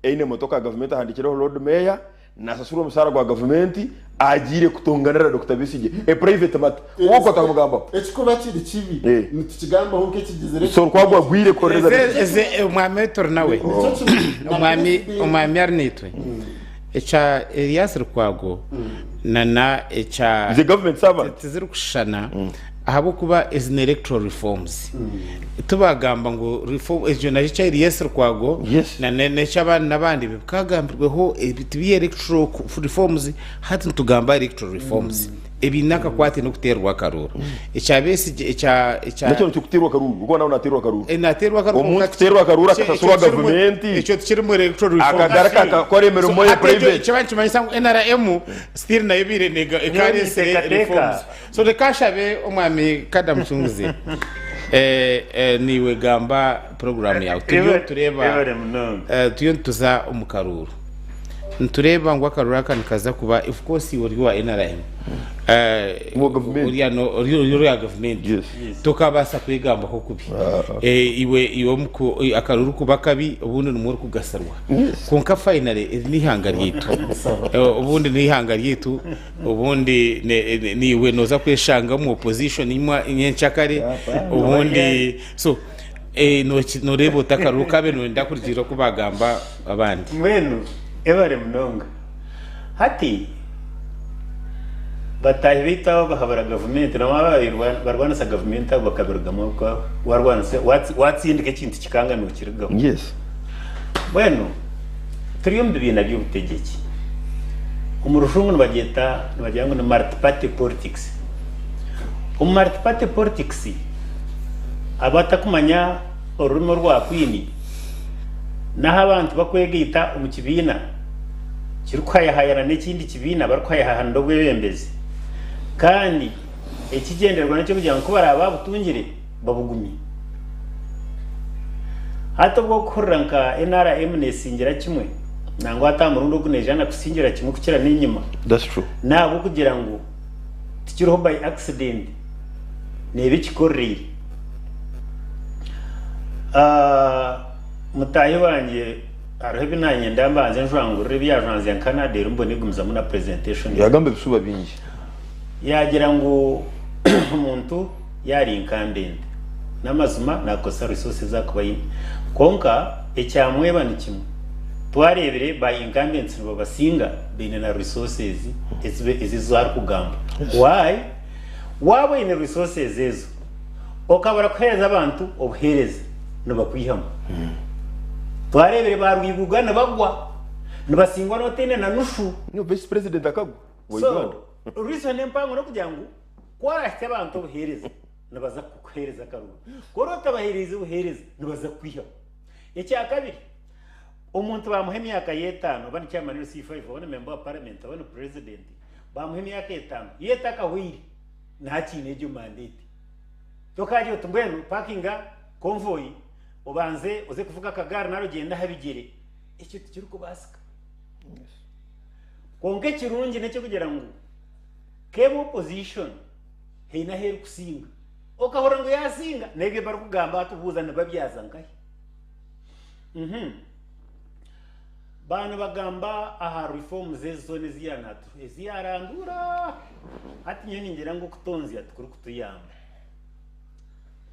eine emotoka ya gavumenti ahandikireho Lord Mayor, Nasasurwa omusaara gwa gavumenti agiire kutonganira Dokita Besigye a private matter. Wowe otamugambaho. Ekikuba kiri kibi nitukigambaho nk'ekigizire. So Lukwago agwire kuhorereza Besigye. Eze omwami we turi nawe. Nikyo kimwe na Omwami President. omwami ari naitwe. Ekya Erias Lukwago na na ekya He's a government servant. Tizirikushushana ahabw'okuba ezi ni electoral reforms. Tibagamba ngu reform ekyo nakyo ekya Erias Lukwago Yes. na n'eky'abandi n'abandi bikagambirweho ebi tibi electoral reforms hati nitugamba electoral reforms ebiine akakwate n'okuteerwa akaruuru. Ekya Besigye ekya ekya Nakyo nikyo kuteerwa akaruuru kuba nawe nateerwa akaruuru. Eh, nateerwa akaruuru Omuntu kwonka kuteerwa akaruuru ekyo- akasasurwa ekyo tikirimu- gavumenti ekyo tikirimu electoral reforms. akagaruka akakora emirimo ye So, hati ekyo private. kiba nikimanyisa ngu NRM still nayo ebaire nega- ekareesire niteekateeka. reforms. So reka nshabe omwami Kada Mucunguzi eh, eh, niiwe gamba program yawe turiyo nitureeba Webale munonga. eh, turiyo nituza omu karuuru nitureeba ngu akaruuru aka nikaza kuba of course iwe ori owa NRM Eh, Owa gavumenti. ori ano- ori ori owa gavumenti Yes. tokabaasa kwegambaho kubi Eh, iwe iwe omuku- eh, akaruuru kuba kabi obundi nimwo orikugasirwa Kwonka finally eri n'eihanga ryaitu. Obundi n'eihanga ryaitu, obundi naiwe nooza kweshanga omu opposition nyenkyakare, obundi so nooreeba ota akaruru kabe nooyenda kurugiirira oku baagamba abandi. Mbwenu ebare munonga. Hati bataahi baitu abo abahabura gavumenti nabo ababaire barwanisa gavumenti abo bakabirugamu ahabw'okuba warwanisa watsindika ekintu kikanga nokirugamu. Yes. Mbwenu turi omu bibiina by'obutegyeki. Omu rujungu nibagyeta nibagira ngu ni multi-party politics. Omu multi-party politics, abatakumanya orurimi orwa kwini, n'ahu abantu bakwegaita omu kibiina kirikuhayahayana n'ekindi kibiina barikuhayahayanira obwebembezi. Kandi ekigyendererwa n'eky'okugira ngu ku baraabe baabutungire, babugumye. Hati obu orikuhurira nka NRM neesingira kimwe, nangwa hati aha murundi ogu neija na kusingira kimwe kukira n'enyima, That's true. n'ahabw'okugira ngu tikiriho by accident, neeba ekikoreire. Mutaahi wangye hariho ebi naanyenda mbanze njwangurure ebi yaajwanzya nkana reero mbone kugumizamu na presentation yangye. Yagamba ebishuba bingi. Yaagira ngu omuntu yaari incumbent n'amazima naakozesa resources ezi arikuba aine. Kwonka ekyamweba ni kimwe, twareebire ba incumbents nibabasinga baine na resources ezi ezi arikugamba. Why? Waaba oine resources ezo okabura kuheereza abantu obuheereza nibakwihamu. Twareebire ba Rwiguga nibagwa, nibasingwa n'otaine na nushu. Niyo vice president akagwa wa Uganda. So, reason empango n'okugira ngu ku orahitsya abantu obuheereza nibaza kukuheereza akaruru. Ku oratabaheereize obuheereza nibaza kukwihamu. Ekyakabiri, omuntu bamuha emyaka y'etaano oba ni chairman LC5 oba ni member wa parliament oba ni president, bamuha emyaka etaano, yo etakahweire nakiine egyo mandate. Tokagira oti mbwenu pakinga convoy obanze oze kuvuga akagaari nari ogyende aha bigyere, ekyo tikirikubaasika. Kwonka ekirungi n'eky'okugira ngu k'ebe opposition haine ahu erikusinga. Okahurira ngu yaasinga n'ebyo ebi barikugamba hati obuuza nibabyaza nkahi? Baaba nibagamba aha reforms ezi zoona ezi yaanatu ezi yaaranduura hati nyowe ningira ngu okutonzya tikurikutuyamba.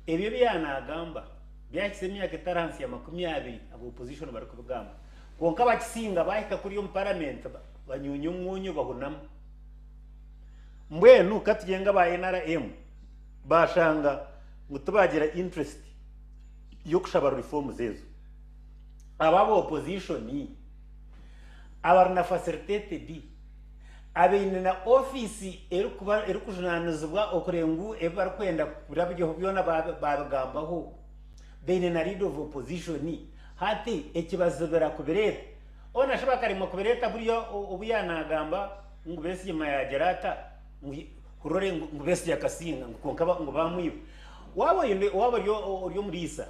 Ebyo ebi yaanaagamba byahikisa emyaka etari ahansi ya 20 aba opposition barikubigamba. Kwonka abakisinga baahika kuriya omu paramenti banyuunya omwonyo bahunama. Mbwenu ka tugire ngu aba NRM baashanga ngu tibaagira interest y'okushaba reforms ezo. Abo aba opposition abari na facilitated, abaine na ofiisi erikuba erikujunaanizibwa okureeba ngu ebi barikwenda birabyeho byona baabigambaho, baine na leader of opposition, hati ekibazibira kubireeta, hoona shi bakaremwa kubireeta buriya obu yaanagamba ngu Besigye yaagira ata ngu hurira ngu Besigye akasinga ngu kwonka ngu baamwiba. Waaba oine waaba ori omuriisa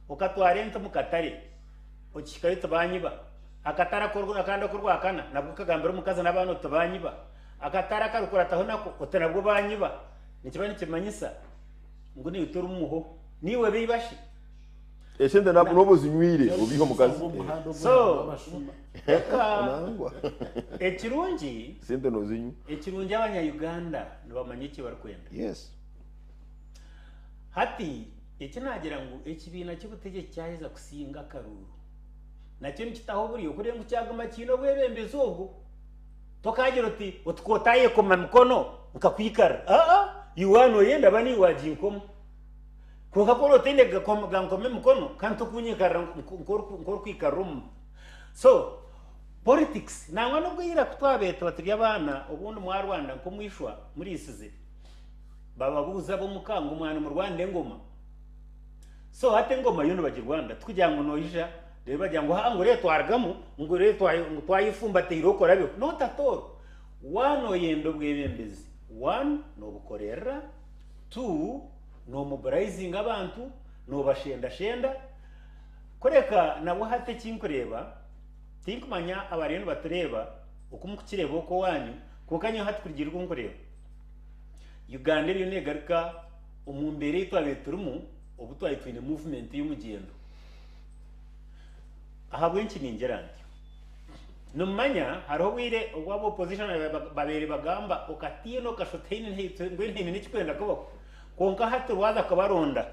Okatwara ente omu katare, okihikayo tibanyiba. Akatare akandi ak'orwakana nabwo okagambira omukazi n'abaana oti banyiba. Akatare akarikurataho nako oti nabwo banyiba. Nikiba nikimanyisa ngu naiwe tori muho. Naiwe baiba shi? Esente n'obu ozinywire obiiha omukazi. So, reka Nangwa. ekirungi Sente nozinywa. Ekirungi abanya-Uganda nibamanya eki barikwenda. Yes. Hati eki naagira ngu ekibiina ky'obutegyeki kyaheza kusinga akaruuru, nakyo nikitaho oburyo kureeba ngu kyaguma kiine obwebembezi obwo. Tokaagira oti oti ku otaayekoma mikono nkakwikarira. Aa, iwe waaba nooyenda ba niiwe waaginkoma. Kwonka ku oraba otaine gankoma emikono kandi tokunyikarira nk'orikwikarira omu muti. So, politics nangwa n'obwo ira ku twabaire tuba turi abaana obundi mwarwanda nk'omwishwa muriisize, bababuuza ab'omuka ngu mwana murwanire engoma. So hati engoma yo nibagirwanira tikugira ngu noija reero bagira ngu haa ngu reero twarugamu ngu reero ngu twayefumbateire okorabeho. Not at all. Waaba nooyenda obwebembezi, one noobukorerera, two noomobilizinga abantu, noobashendashenda. Kureka nabwo hati eki nkureeba, tinkumanya abariyo nibatureeba oku mukukireeba okwo owaanyu, kwonka nyowe hati kurugiirira oku nkureeba, Uganda eriyo neegaruka omu mbeera ei twabaire turimu obu twabaire twine movement y'omugyendo. Ahabw'enki ningira ntyo? Nimumanya hariho obwire obu aba opposition babaire bagamba okatiina okashusha oti haine mbwenu haine n'ekikwenda kubaho. Kwonka hati waaza kubaronda,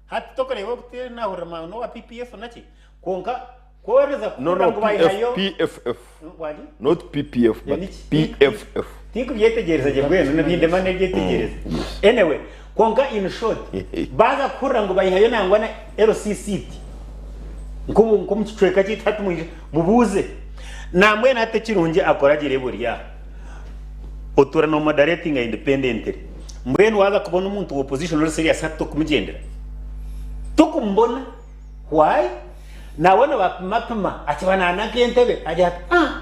hati tokureeba oku nahurira n'owa PPF naki, kwonka ku orikuza No, kuhurira no, ngu baihayo PF, PFF. Wagi? Not PPF, but PFF. Tinkubyetegyereza gye mbwenu nibindema n'ebyetegyereza. Anyway, kwonka in short, baaza kuhurira ngu baihayo nangwa na LC seat nk'omu nk'omu kicweka kyaitu hati mwije mubuuze. Nambwenu hati ekirungi akoragire buri aha. Otuura no moderatinga independently. Mbwenu waaza kubona omuntu wa opposition ori serious hati tokumugyendera. Tokumubona. Why? Nawe nibapimapima akiba nanaga entebe agira ati ah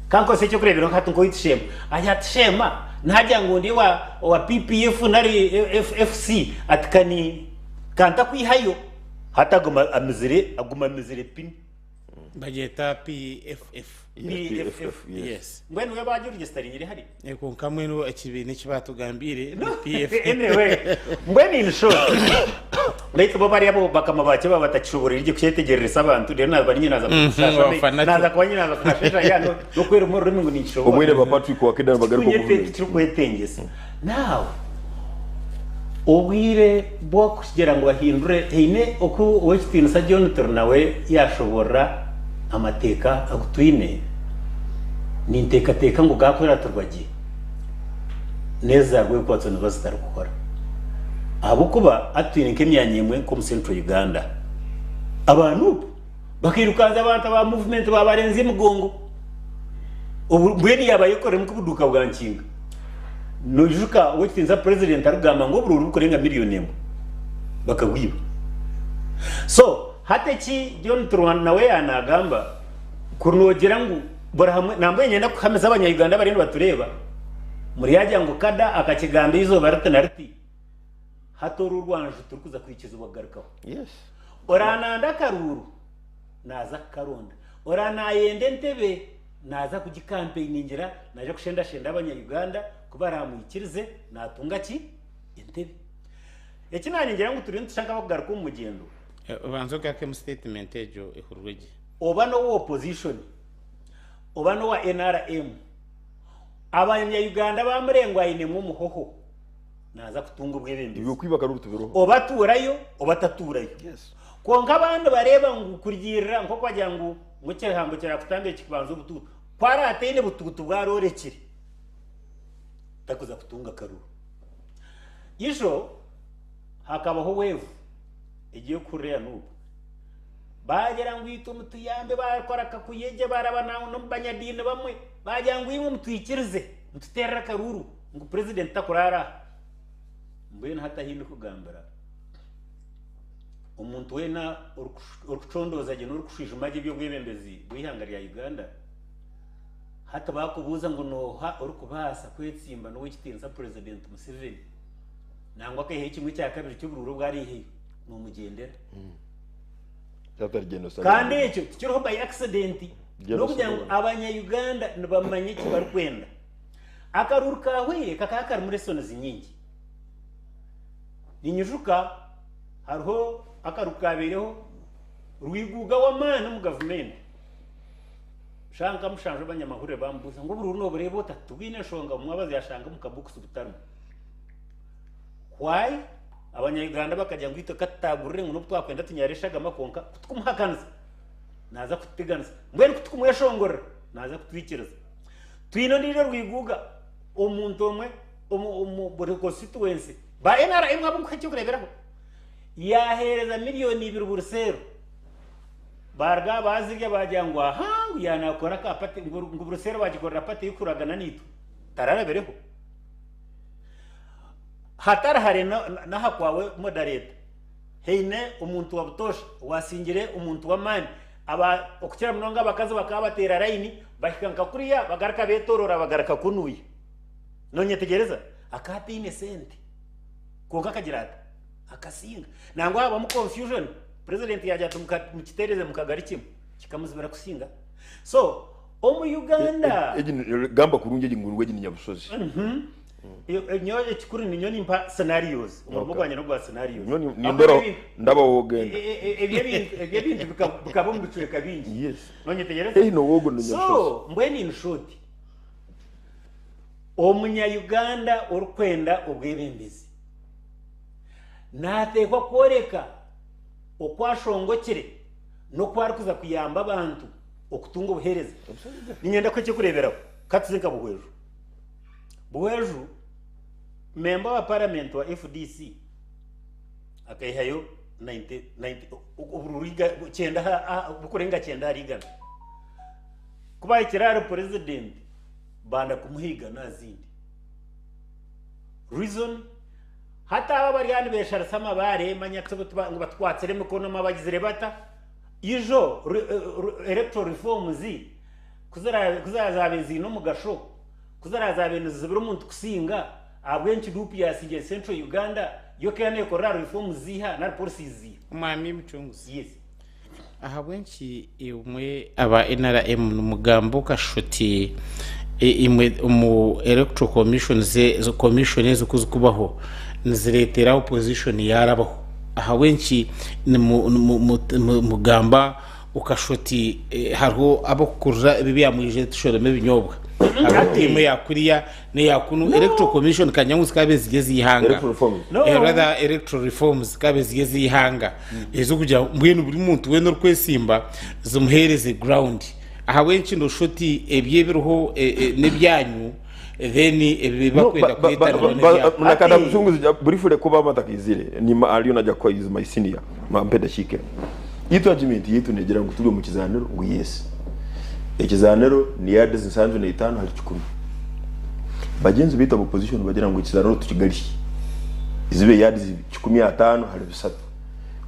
kankozese ekyokureeberaho nka hati nk'owaitu Sheema agira ati Sheema nagira ngu ndi owa owa PPF nari FC ati kani kantakwihayo hati aguma amizire aguma amizire pini. Bagyeta PFF. Yes, PFF, yes. Yes. Mbwenu we bagiregisitaringire hari? Eh, kwonka mbwenu ekibiina eki baatugambiire ni PFF. Anyway, mbwenu in short, baitu bo bari abo bakama bakye baba batakishoboreire gye kukyetegyereresa abantu reero naaba ninye naaza kushasha wafana naaza kuba nyine naaza kushasha ya no n'okweruma orurimi ngu ninkishobora. Obwire ba Patrick Wakida nibagaruka omu Tikunye movement. tikirikwetengesa. Now, obwire bw'okugira ngu bahindure haine oku ow'ekitiinisa John Turinawe yaashoboorora amateeka agu twine, ninteekateeka ngu gaakuratirwa gye, n'eza rwekwatso niziba zitarikukora. Ahabw'okuba hati twine nk'emyanya emwe nk'omu Central Uganda, aba Nup bakairukanza abantu aba movement baabarenzya emigongo. Obu mbwenu yaaba ayekoreremu nk'obuduuka bwa nkinga. Noijuka ow'ekitiinisa Purezidenti arikugamba ngu oburuuru burikurenga miriyoni emwe bakabwiba. So hati eki John Turwanda nawe yaaba naagamba kuri noogira ngu buri hamwe nambwenu niinyenda kuhamiza abanya-Uganda abariyo nibatureeba muryagira ngu Kada akakigamba eizooba riti na riti hati oru orwanju turikuza kwikizibwa kugarukaho. Yes. Orananda akaruuru naaza kukaronda. Oranayenda entebe Naaza kugikampeiningira, naija kushendashenda abanya-Uganda ku baraamwikirize naatunga ki? Entebe. Eki naanye ngira ngu turiyo nitushusha nk'abarikugaruka omu mugyendo. Obanze ogarukemu sitetimenti egyo ehururwe gye. Oba n'owa opposition, oba n'owa nrm, abanya-Uganda baamurengo ainemu omuhoho, naaza kutunga obwebembezi. Eby'okwiba akaruru tibiroho. Oba atuurayo oba atatuurayo. Yes. Kwonka abandi bareeba ngu kurugiirira nk'oku bagira ngu Ngu ekihambo kirakutambira kikubanza obutuutu. Ku araataine butuutu bu aroorekire, tarikuza kutunga karuru. Ijo hakabaho weevu egi ey'okuhurira eya Nup. Baagira ngu itwe mutuyambe baakora kakuyegye baaraba n'omu banyadiini bamwe, baagira ngu imwe mutwikirize mututeerere akaruru ngu purezidenti takuraara aha. Mbwenu hati ahi ndikugambira, Omuntu weena orikucondooza gye n'orikushwijuma gye eby'obwebembezi bw'eihanga rya Uganda, hati baakubuuza ngu nooha orikubaasa kwetsimba n'ow'ekitiinisa Purezidenti Museveni nangwa akaihayo kimwe kya kabiri ky'oburuuru obu araiheyo, noomugyendera. Kandi ekyo tikiriho by accident, n'okugira ngu abanya-Uganda nibamanya eki barikwenda. Akaruuru kaahweire kakaba karimu lessons nyingi. Ninyijuka hariho akaruuru kaabaireho. Rwiguuga w'amaani omu gavumenti. Shaaha nka mushanju abanyamahurire baamubuuza ngu oburuuru noobureeba ota? Tibwine nshonga, omwabazi yaashanga omu kabokisi butarimu. Why? Abanya-Uganda bakagira ngu itwe ka tutaagurire ngu n'obu twakwenda tunyare eshagama kwonka ku tukumuhakanisa naaza kututeganisa. Mbwenu ku tukumweshongorera naaza kutwikiriza. Twine ondiijo Rwiguuga omuntu omwe omu buri constituency ba NRM abu nkuha eky'okureeberaho yaaheereza miriyoni ibiri buri seero. Baaruga aha baazirya baagira ngu aha ngu yaanakora ka party ngu buri seero baagikorera party y'okuragana naitwe. Tararabireho. Hatari hare n'aha kwawe moderator, haine omuntu wa butoosha owaasingire omuntu w'amaani. Aba okukira munonga abakazi bakaba bateera layini bahika nka kuriya bagaruka beetooroora bagaruka kunuya. Noonyetegyereza? Akaba ataine sente kwonka akagira ata? Akasinga. Nangwa haabamu confusion, president yaagira ati mukiteereze mukagarukye kikamuzibira kusinga. So omu Uganda. Egi ni- gamba kurungi egi ngu egi ni Nyabusozi. Nyowe ekikuru ninyowe nimpa scenarios. Omurimo Okay. gwangye n'ogwa scenarios. Nyowe Ahakuba nindora ebintu- ndaba wogenda. Ebyo ebintu ebyo ebintu bikaba omu bicweka bingi. Yes. Nonyetegereza? Haihi n'owogo ni Nyabusozi. So, mbwenu in short, omunya-Uganda orikwenda obwebembezi naateekwa kworeka oku ashongokire n'oku arikuza kuyamba abantu okutunga obuheereza. Niinyenda kuha eky'okureeberaho, ka tuze nka Buhweju. Buhweju, memba wa paramenti wa FDC akaihayo 90, 90, obururu kyenda burikurenga kyenda ahari igana. Ku baahikire ahari purezidenti banda kumuhiiga n'aha zindi. Reason, hati aba abari aha nibesharisa amabaare manya ngu batukwatsire emikono bagizire bata, ijo electoral reforms ku ziraabe ziine omugasho, ku ziraabe nizizibira omuntu kusinga, ahabw'enki nup yaasingire Central Uganda yo ku neekorera aha reforms ziiha nari policies ziiha? Omwami Mucunguzi. Yes. Ahabw'enki imwe aba NRM nimugamba okashusha oti imwe omu electoral commission commission ezo ku zikubaho nizireetera opposition yaarabaho? Ahabw'enki nimugamba okashusha oti hariho ab'okukurira ebi ebyamwije tushorome ebinyobwa? Hariho tiimu eya kuriya n'eya kunu. Electoral commission kanya ngu zikaabe ziri ez'eihanga. Electoral reforms. No. Rather electoral reforms zikaabe ziri ez'eihanga. Ez'okugira ngu mbwenu buri muntu weena orikwesimba zimuheereze ground. Ahabw'enki nooshusha oti ebyo ebiriho n'ebyanyu then ebi No, bakwenda kureeta nabyo n'ebyabo? Nakanda Ati- muzungu briefly kuba amatakizire ni aliyo najya kuba is my senior mampe dakika emwe. Itwe argument yitu negira ngu turi omu kizaniro ngu yes. Ekizaniro ni yards nsanju na itaano hari kikumi. Bagyenzi baitu aba opposition bagira ngu ekizaniro tukigarihye zibe yards kikumi ataano hari bisatu.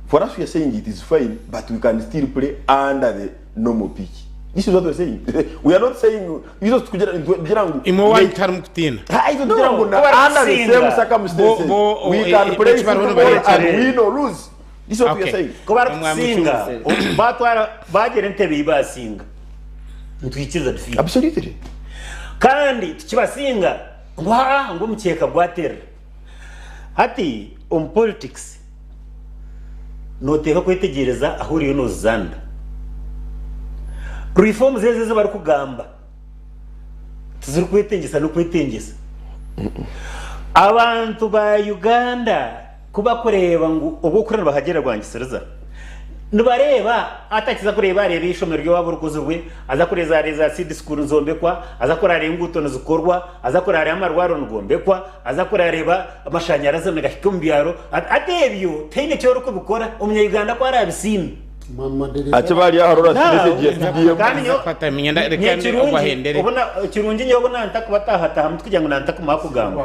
For us we are saying it is fine but we can still play under the normal pitch. This is what we are saying. We are not saying itwe tukugira nitugira ngu Imwe owanyu tiharimu kutiina. Ha, itwe tugira ngu na No, under the same kuba circumstances Bo- bo- we eh, can eh, play eki bariho football nibareetera. and win or lose. This is what we are Okay. saying. Ku barikusinga, batwara bagyera entebe ei baasinga, nitwikiriza defeat. Absolutely. Kandi tukibasinga ngu haa ngu omukyeka gwaterera. Hati omu politics nooteekwa kwetegyereza ahu oriyo noozizaanira. Reforms ezi ezi barikugamba tizirikwetengyesa n'okwetengyesa. Abantu ba Uganda ku bakureeba ngu obw'okukura nibahagyera rwangisiriza, nibareeba atakiza kureeba areeba eishomero ry'owaaba orikozirwe, aza kureeba za seed school nizombekwa, aza kureba enguuto nizikorwa, aza kureba amarwariro nigombekwa, aza kureeba amashanyarazi nigahika omu byaro, hati ebyo tihaine eki orikubikora omunya-Uganda ku araabisiime. Ati bari aha rora message ya CDM. Kandi nyowe Kwata minyenda reka Nye kirungi ogwahendere. obuna kirungi nyowe obuna ntakubataahataha mutu kugira ngu nantakumaha kugamba.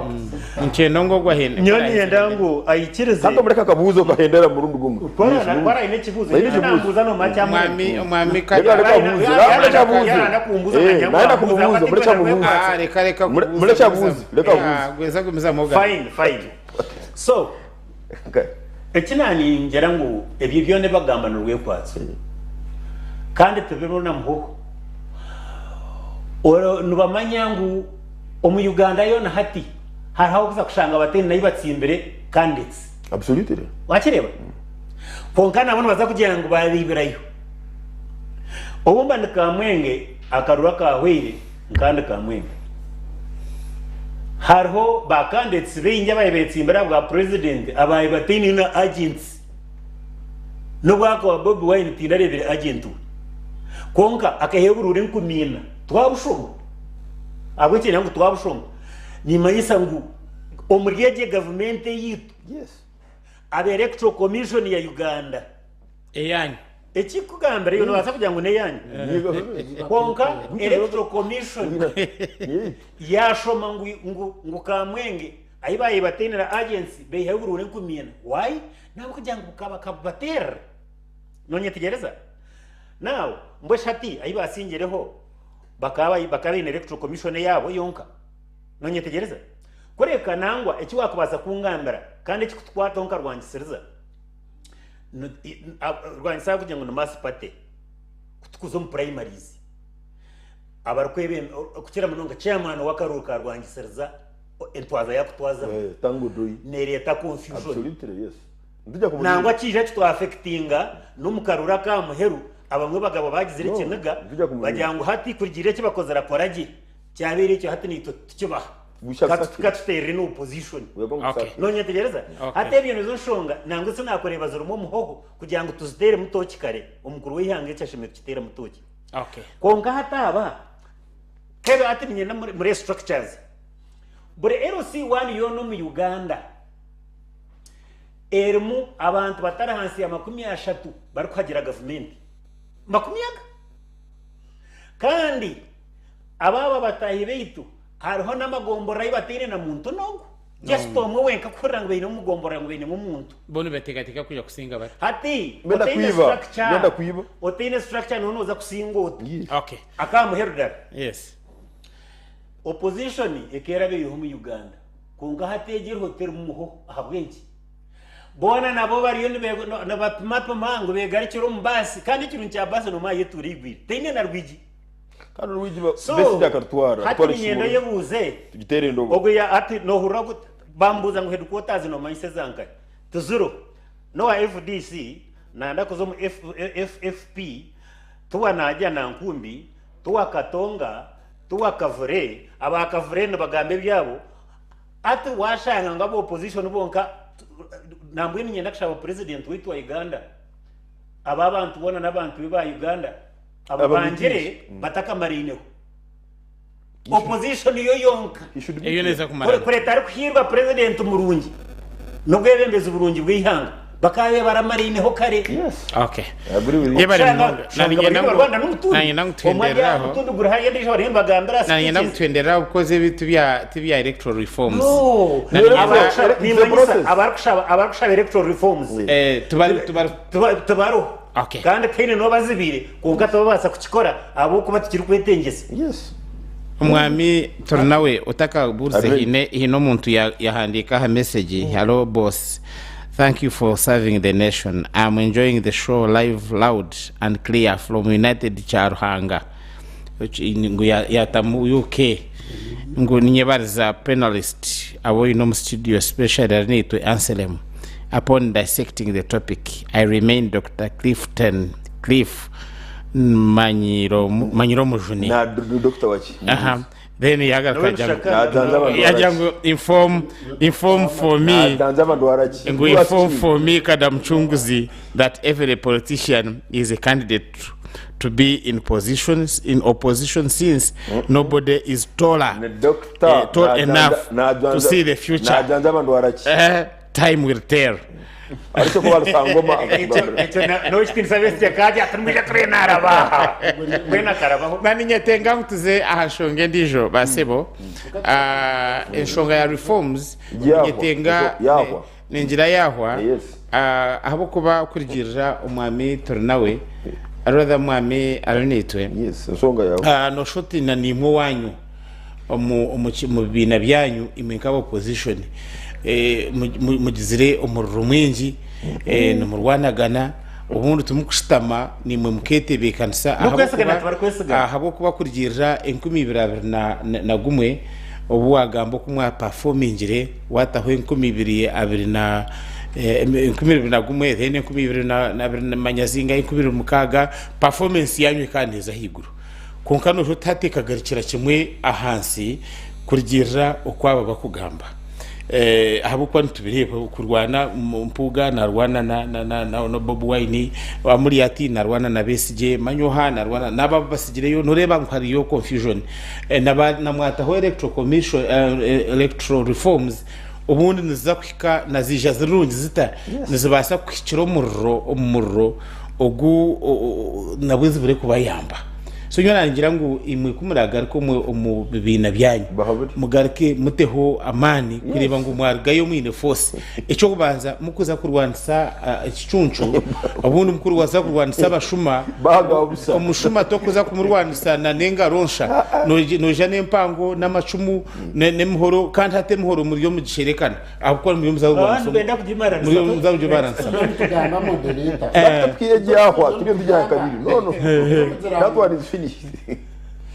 Nikyenda ngu ogwahende. Nyowe niinyenda ngu aikirize. Hati omureke akabuuzo kahendera murundi gumwe. Ku araine ekibuuzo, Aine nyowe ekibuuzo. nambuuza noomanya kyamurema. Omwami omwami Reka reka abuuze. Reka reka abuuze. Yaranda kumbuuza Eh, nkagira ngu naenda ambuuze, kumubuuza, hati mureke mbwenu amubuuze. Ah, reka reka kubuuza. Mureke abuuze, reka abuuze. Gweza gumizamu ogambe. Fine, fine. So, Okay. Eki naaningira ngu ebyo byona ebi bagamba nirwekwatso kandi tibiriho na muhoho. Nibamanya ngu omu Uganda yoona hati hariho ahu orikuza kushanga bataine n'ahu batsimbire candidates. Absolutely. Wakireeba? Kwonka nabo nibaza kugira ngu baabaibirayo. Obu mba ndi Kamwenge, akaruru akaahweire nkaba ndi Kamwenge. Hariho ba candidates baingi abaabaire beetsimbire aha bwa president abaabaire bataine na agents. N'obu akaba Bobi Wine tindareebire agent we. Kwonka akaihayo oburuuru 4,000 twabushoma. Ahabw'ekyenda ngu twabushoma, nimanyisa ngu omuri egi gavumenti eyaitu, aba Electoral Commission ya Uganda, Eyanyu. Ekikugambira iwe nobaasa kugira ngu neyanyu kwonka Electoral Commission yashoma ngu ngu ngu Kamwenge ahi bayebatenera agents beihayo oburuuru 4,000 why? Nahabwokugira ngu bukaba kabubaterera nonyetegyereza? Now mbwenu shi hati ahi basingireho bakaba bakaba baine Electoral Commission eyabo yonka? Nonyetegyereza? Kureka nangwa eki wakubaasa kungambira kandi ekikutukwataho nka Rwangisiriza, Rwangisa kugira ngu ni mass party kutukuza omu primaries abarikwebembe kukira munonga chairman w'akaruuru ka Rwangisiriza entwaza yakutwazamu Eh, tango doi. nereeta confusion. Absolutely, yes. Ntujya kumurira. Nangwa kiija kitwafectinga n'omu karuuru aka muheru abamwe bagabo bagizire No, ekiniga ntujya kumurira. bagira ngu hati kurugiirira eki bakozire akora gye kyabaire ekyo hati naitwe tukibaha. We shall succeed. Katuteerere in opposition. We are going to Okay. succeed. Nonyetegereza? Okay. Hati ebyo nizo nshonga nangwa ezi nakureeba zirimu omuhoho kugira ngu tuziteeremu tooki kare omukuru w'eihanga eki ashemereire kukiteeramu tooki. Okay. Kwonka hati aba kebe hati niinyenda muri structures. Buri LC1 yoona omu Uganda erimu abantu batari ahansi ya 30 barikuhagira gavumenti. Makumi aga. Kandi abaaba bataahi baitu Hariho n'amagomborora ahu bataine na muntu n'ogwo. Just omwe wenka kuhurira ngu baine omugomborora ngu bainemu omuntu. Bo nibateekateeka kwija kusinga bata? Hati Benda otaine kwiba. structure, Benda kwiba. otaine structure niho nooza kusinga ota? Yes. Okay. Akaha muheru dara. Yes. Opposition ekeeraba eriho omu Uganda kwonka hati egi eriho terimu muhoho. Ahabw'enki? Boona nabo bariyo nibapimapima ngu beegarukire omu baasi kandi ekirungi kya baasi noomanya etuura eigwire. Teine na rwigi. Kandi orwigi ba- So, Besigye akarutwara. hati Atwara niinyenda ekisumururo. oyebuuze Tugitere endobo. Ogwo ya ati nohurira gut bambuuza ngu headquarters nomanyisa eza nkahi? Tiziriho. N'owa FDC nayenda kuza omu F, FFP, tiwa Najja Nankumbi, tiwa Katonga, tiwa Kavure, aba Kavure nibagamba ebyabo. Hati washanga ngu aba opposition bonka nambwenu niinyenda kushaba president waitu wa Uganda aba abantu boona n'abantu be ba Uganda abo bangire batakamariineho. Opposition yo yonka. Eyo neza kumarana. Kureta arikuhiirwa president murungi n'obwebembezi burungi bw'eihanga bakaba baramariineho kare. Yes. Okay. I agree with you. Yebare Shanga- munonga. shanga Naninyenda bari ngu Rwanda n'omutundi. naninyenda ngu Omwe ari aha tuhenderere aho. mutundi guri hariya endiijo bariyo nibagambira Naninyenda ngu speeches. tuhenderere aho because ebi tibya tibya electoral reforms. No. Naninyenda Abarikushaba- It's a nimanyisa, process. abarikushaba abarikushaba electoral reforms eh tubari tubari Tuba- tibariho Okay. kandi tihaine n'obazibiire kwonka tibabaasa kukikora ahabw'okuba tikirikwetengyesa. Yes. Omwami Turinawe otakabuurize Agree. haine haine omuntu ya- yahandiika aha message hello boss thank you for serving the nation I'm enjoying the show live loud and clear from United Kyaruhanga Which in- ngu ya- yatamu UK ngu ninyebariza panelist abu oine omu studio especially ari naitwe Anselm upon dissecting the topic I remain Dr Clifton Cliff Manyiro Manyiro Mujuni Na doctor waki. Aha. Then yagaruka Nawe agira ngo- Rushaka. Nadanza abantu yagira waraki. ngu inform inform for me Nadanza abantu waraki. ngu inform for me Kada Mchunguzi that every politician is a candidate to be in positions in opposition since nobody is taller Ni doctor. tall Nadanza- enough nadanza- to see the future. Nadanza abantu waraki. Time will tell. Ariko kuba rusangoma. Ekyo n'okitinisa Besigye kaagya ati nimwija turena arabaha. Mbwenu akarabaho. Naninyetenga ngu tuze aha nshonga endiijo basebo. Ah, enshonga ya reforms Yahwa. ninyetenga Yahwa. ningira yahwa. Yes. Ah, ahabw'okuba kurugirira omwami turi nawe rather mwami ari naitwe. Yes, ensonga yawe. Ah, noshusha oti na niimwe owanyu omu omu ki- omu bibiina byanyu imwe nk'aba opposition eh, mu- mu- mugizire omuriro mwingi eh, nimurwanagana obundi timukushutama nimwe muketebeekanisa N'okwesigana tibarikwesigana. ahabw'okuba kurugiirira 2021 obu waagamba oku mwapafomingire waataho enkumi ibiri abiri na 2021 then 2020 manya zinga 2006 performance yanyu ekaba neeza ahaiguru. Kwonka nooshusha oti hati ekagarukira kimwe ahansi kurugiirira oku aba bakugamba. Ahabw'okuba nitubireeba okurwana Mpuuga naarwana na Bobi Wine, Amuriat naarwana na Besigye, Manyoha naarwana n'abo abu batsigireyo nooreeba ngu hariyo confusion. Na mwataho electoral commission, electoral reforms obundi niziza kuhika na ziija ziri nungi zita, nizibaasa kuhikira omuriro omu muriro ogu nabwo zibure kubayamba. So nyowe naningira ngu imwe ku muragaruka omu bibiina byanyu mugaruke muteho amaani kureeba ngu mwarugayo mwine force. Eky'okubanza mukuza kurwanisa ekicuncu obundi mukuza kurwanisa abashuma, omushuma tokuza kumurwanisa na n'engaro nsha, noija n'empango n'amacumu n'emihoro kandi hati emihoro muriyo mugisherekana. Ahabw'okuba nimuriyo muza Abandi benda kugimaranisa. Muriyo muza kugimaranisa. Tugamba moderator. That yahwa turiyo tujya kabiri. No no. That one is finished.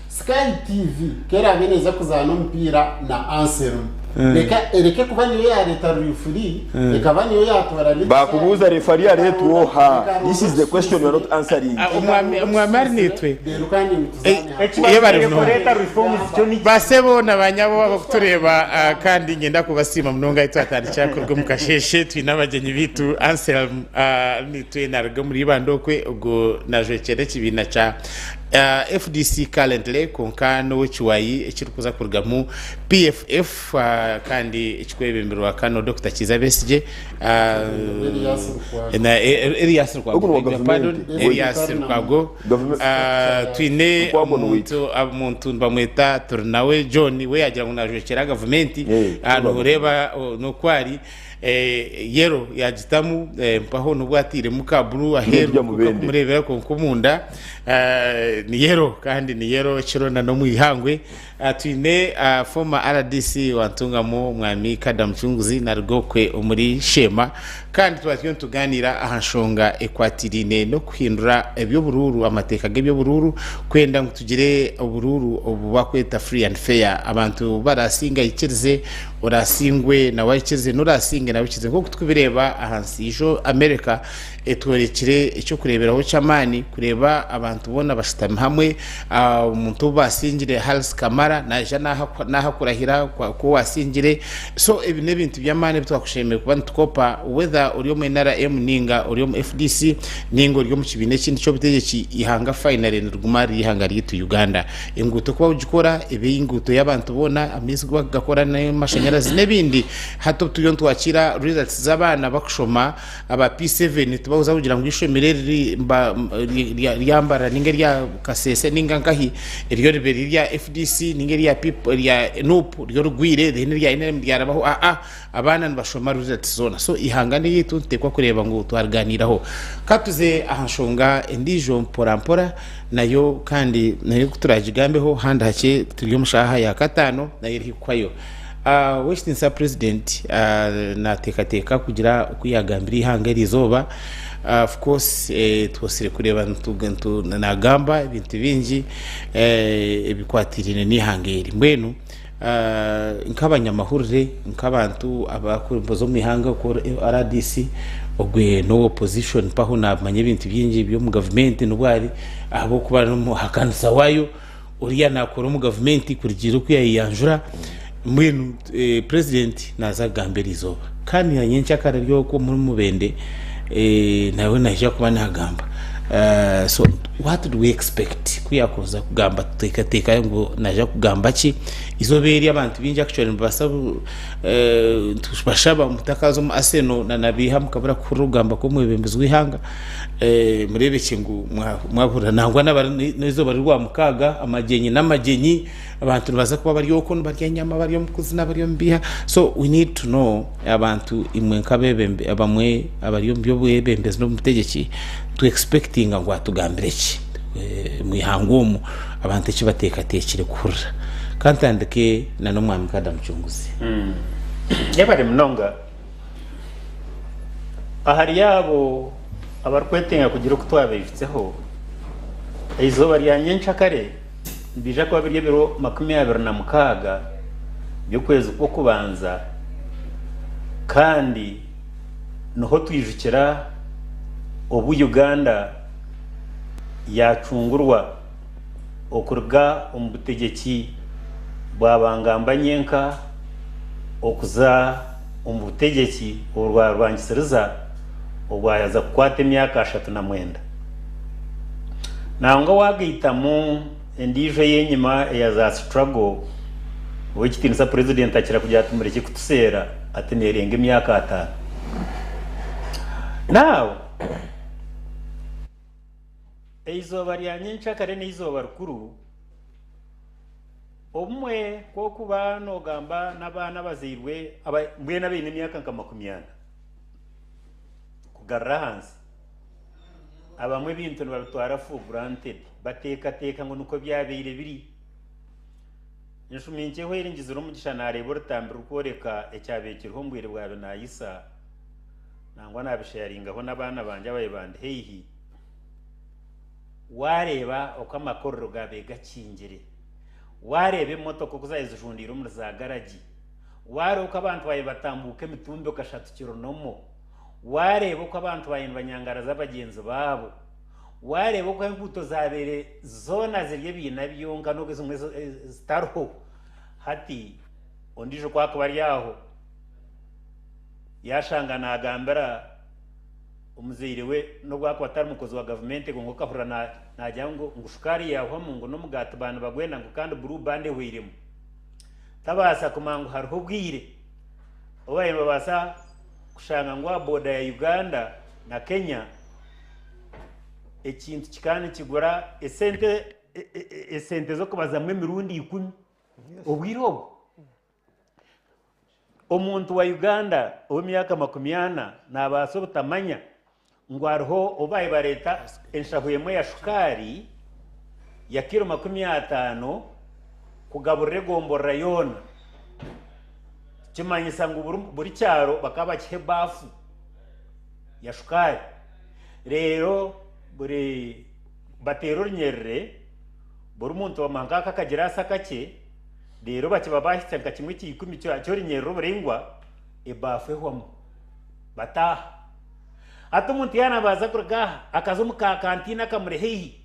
Sky TV kerabe neza kuzaana omupiira na Anselm. Reka ereke kuba niyo yareta referee, ekaba niyo yatwara Bakubuuza referee areetwa oha? This is the question you are not answering. Ah, omwami omwami ari naitwe. Reero kandi nituzaane hamwe. Iyo bari Ekibaziire munonga. kureeta reforms kyo ni Basebo na banyabo abakutureeba ah, kandi nyenda kubasiima munonga ahi twatandikira kuruga omu kasheeshe twine abagyenyi baitu Anselm ah, nitwe naruga omuri Ibanda okwe ogwo najwekyera ekibiina kya ah, FDC currently kwonka n'ow'ekiwayi ekirikuza kurugamu PFF ah, kandi ekikwebemberwa Kano Dokita Kiiza Besigye ah, Elias Lukwago. na Elias Lukwago Ogu ni wa beg your pardon, gavumenti. Elias Lukwago Ah, twine Lukwago ni omuntu omuntu nibamweta Turinawe John we yagira ngu najwekyera gavumenti. Eh, Ah, Lukwago. noreeba oh, n'oku ari yero yagitamu mpaho nubwo atiiremu ka buru aheeru N'erya mubende. kumureebera kwonka omunda ni yero kandi ni yero ekiro na n'omu ihangwe. Twine former RDC wa Ntungamo Mwami Kada Mucunguzi naruga okwe omuri Sheema kandi twaba turiyo nitugaaniira aha nshonga ekwatiraine n'okuhindura eby'oburuuru amateeka g'eby'oburuuru kwenda ngu tugire oburuuru obu bakweta free and fair abantu barasinga aikirize orasingwe nawe aikirize n'orasinge nawe aikirize nk'oku turikubireeba ahansi ijo America etworekire eky'okureeberaho ky'amaani kureeba abantu boona bashutami hamwe omuntu ou baasingire Harris Kamara naija naaha kurahira ku owaasingire so ebi n'ebintu by'amaani ebi twakushemereire kuba nitukopa whether ori omu NRM ninga ori omu FDC ninga ori omu kibiina ekindi ky'obutegyeki eihanga finally niriguma riri eihanga ryaitu Uganda. Enguuto ku bagikora ebe enguuto y'abantu boona amaizi ku bagakora n'amashanyarazi n'ebindi hati obu turiyo nitwakiira results z'abaana bakushoma Aba P7 tibakuza kugira ngu eishomero eri rya Mbarara ninga erya Kasese ninga nkahi eryo ribe riri erya FDC ninga erya erya NUP ryo rigwire then erya NRM ryarabaho aa abaana nibashoma results zoona so eihanga n'eryaitu nituteekwa kureeba ngu twariganiiraho. Katuze aha nshonga endiijo mpora mpora nayo kandi nayo kuturagigambeho handi hakye turi omu shaaha ya kataano nayo eri haihi kuhwayo. Ow'ekitiinisa Purezidenti naateekateeka kugira oku yaagambira eihanga eri izooba. Of course twosire kureeba naagamba ebintu bingi ebikwatiraine n'eihanga eri. Mbwenu nk'abanyamahurire, nk'abantu abarikuza omu ihanga RDC, ogwe n'owa opposition mpaho naamanya ebintu bingi by'omu gavumenti n'obu ari ahabw'okuba n'omuhakanisa waayo. Oriya nakora omu gavumenti kurugiirira oku yayeyanjura mbwenu president naza kugamba erizooba kandi na nyenkyakara ari okwo omuri Mubende nawe naija kuba nagamba so what do we expect ku yakuza kugamba tuteekateeka ngu naija kugamba ki? Eizooba eri abantu baingi actually nibabaasa nitubashaba mutakaza omu Arsenal na Nabiha mukabura kuhurira okugamba kw'omwebembezi w'eihanga. Mureebekye ngu mwahurira nangwa n'eizooba riri Rwamukaaga, amagyenyi n'amagyenyi, abantu nibaza kuba bari okwo nibarya enyama, bari omu kuzina, bari omu biiha. So we need to know abantu imwe nk'abebembe abamwe abari omu by'obwebembezi n'omu butegyeki, tu expectinga ngu atugambire ki omu ihanga omu abantu eki bateekateekire kuhurira. Ka ntandike na n'Omwami Kada Mucunguzi. Yebare munonga. Ahari abo abarikwetenga kugira oku twabaijutseho, eizooba rya nyenkyakare nibiija kuba biri ebiro 26 by'okwezi kw'okubanza kandi. Niho twijukira obu Uganda yacungurwa okuruga omu butegyeki bwa bangamba nyenka okuza omu butegyeki obwa rwangisiriza obwaza kukwata emyaka 39. Nangwa wagaitamu endiijo ey'enyima eya za struggle Ow'ekitiinisa Purezidenti akira kugira ati murekye kutuseera ati neerenga emyaka ataano. Now, eizooba rya nyenkyakare n'eizooba rikuru, obumwe ku orikuba noogamba n'abaana abazairwe mbwenu abaine emyaka nka 40 kugarura ahansi, abamwe ebintu nibabitwara for granted, bateekateeka ngu nikwo byabaire biri. Enshumi nkye ehweire ngizire omugisha naareeba orutambi rurikworeka ekyabaire kiriho omu bwire bwa Binaayisa. Nangwa naabisheyaringaho n'abaana bangye ababaire bandi haihi. Waareeba oku amakorero gaabaire gakingire, waareeba emotoka oku zaabaire zijundiire omuri zaagaragi, waareeba oku abantu baabaire batambuuka emitumbi okashatu kironomo, waareeba oku abantu baabaire nibanyangaraza bagyenzi baabo, Waareeba oku enguuto zaabaire zoona ziri ebiina byonka n'obu ezimwe zitariho. Hati ondiijo ku akuba ari aho yaashanga naagambira omuzaire we n'obu akuba atari mukozi wa gavumenti kwonka okahurira naagira ngu ngu shukaari yaahwamu ngu n'omugaati baaba nibagwenda ngu kandi blue band ehweiremu. Tabaasa kumanya ngu hariho obwire obu baabaire nibabaasa kushanga ngu aha booda ya Uganda na Kenya ekintu kikaba nikigura esente esente z'okubazamu emirundi ikumi obwire obwo. Omuntu wa Uganda ow'emyaka 40 naabaasa obutamanya ngu hariho obu baabaire bareeta enshaho emwe ya shukaari ya kiro 50 kugaburira egomborora yoona. Kimanyisa ngu buri kyaro bakaba bakiha ebaafu ya shukaari. Reero buri bateera orunyerere, buri muntu bamuha nk'ako akagiraasi akakye, reero bakiba baahitsya nka kimwe kya ikumi ky'orunyerere oburaingwa, ebaafu ehwamu. Bataaha. Hati omuntu yaaba naabaasa kuruga aha akaza omu ka kantiini akamuri haihi,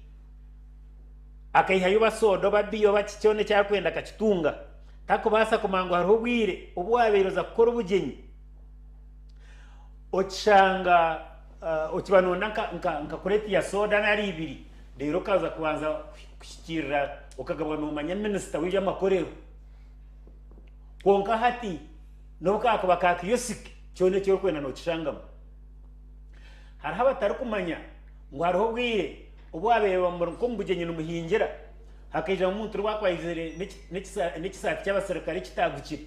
akaihayo oba sooda oba biya oba ki kyona eki arikwenda akakitunga, tarikubaasa kumanya ngu hariho obwire obu waabaire oza kukora obugyenyi. Okishanga okiba noyenda nka kureti ya soda nari ibiri reero okaza kubanza kuhikiirira okagabwa nomanya minisita w'eby'amakorero. Kwonka hati n'obu kaakuba ka kiyosiki kyona eki orikwenda nokishangamu. Hariho abatarikumanya ngu hariho obwire obu wabaire muri nk'omu bugyenyi nimuhingira hakaijamu omuntu oriba akwaizire n'ekisaati ky'abaserukare ekitaagukire.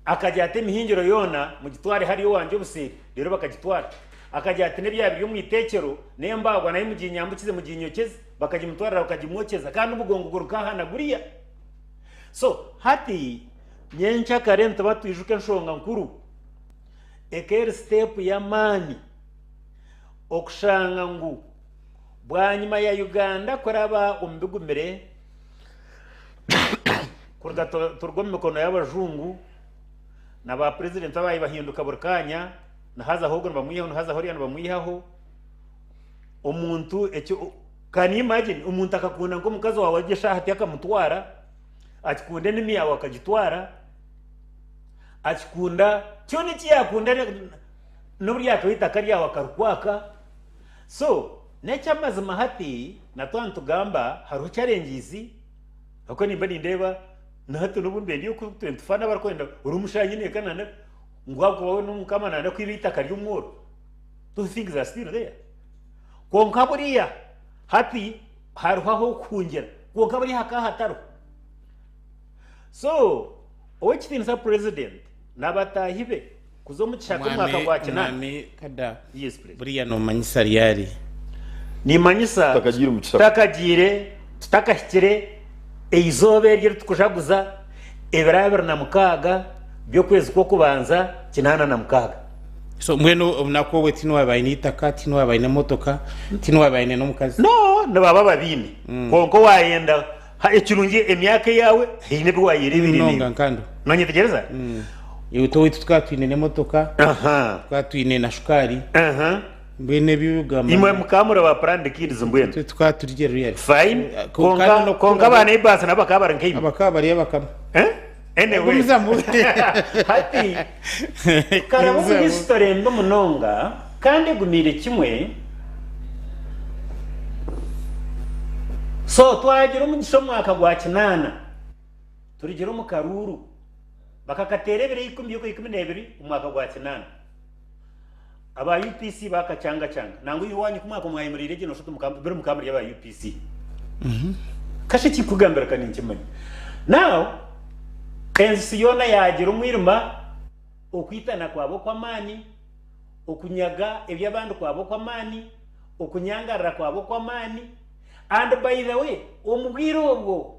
Akagira ati, Emihingiro yoona mugitware hariya owangye obuseeri. Reero bakagitwara. Akagira ati, N'ebyaba biri omu iteekyero, n'embaagwa nayo muginyambukize muginyokyeze. Bakagimutwarira bakagimwokyeza, kandi omugongo guri nk'aha na guriya. So hati nyenkyakare nituba twijuka enshonga nkuru eka eri siteepu y'amaani okushanga ngu bwanyima ya Uganda kuraba omu bigumire, Kuruga turuga omu mikono y'abajungu na ba purezidenti ababaire bahinduka buri kaanya, nihazaho ogu nibamwihaho, nihazaho oriya nibamwihaho. Omuntu ekyo can you imagine omuntu akakunda nk'omukazi waawe egi eshaaha hati akamutwara, akikunda enimi yaawe akagitwara, akikunda kyona eki yaakunda n'obu ryakaba eitaka ryawe akarikwaka. So n'eky'amazima hati na twaba nitugamba hariho challenges. Ahabw'okuba nimba nindeeba na hati n'obu mbaire ndi oku nitufaana abarikwenda ori omushaija nyine eka nanda ngu ahabw'okuba we n'omukama nanda kwiba eitaka ry'omworo. Those things are still there. Kwonka buriya hati hariho ah'okuhungira kwonka buriya hakaba hatariho. So ow'ekitiinisa president na bataahi be kuza omu kishaka omwaka gwa kinaana. Mwami Kada, Yes, please. buriya noomanyisa ryari? Nimanyisa Tutakagiire omu kishaka. tutakagiire, tutakahikire eizooba eryo eritukujaguza ebiro 26 by'okwezi kw'okubanza 86. So mbwenu obunaku obwe tihaine aine eitaka, tihaine aine emotoka, tihaine aine n'omukazi? No, nibaba babiine. Kwonka waayenda ha ekirungi emyaka eyaawe haine ebi waayereebeire Munonga naiwe. nkando. Noonyetegyereza? Itwe owaitu tukaba twine n'emotoka, tukaba twine na shukaari, mbwenu ebi orikugamba. Imwe mukaba muri aba planned kids mbwenu? Itwe tukaba turi gye really. Fine. Kwonka kwonka aba neighbours nabo bakaba bari nkaimwe? Bakaba bari abakama. Eh? Anyway. Gumizamu. Hati tukaraba omu history mbi munonga kandi egumiire kimwe. So twagira omugisha omwaka gwa kinaana turugire omu karuuru. Bakakateera ebiro eikumi by'okwa 12 omu mwaka gwa kinaana. Aba UPC baakakyangacanga. Nangwa iwe owaanyu ku mwaka mwayemereire gye nooshusha oti biri mukaba muri aba UPC. Kasha ekikugambira ka ninkimanya. Now, ensi yoona yaagira omwirima, okwitana kwaba okw'amaani, okunyaga eby'abandi kwaba okw'amaani, okunyangarara kwaba okw'amaani. And by the way, omu bwire obwo,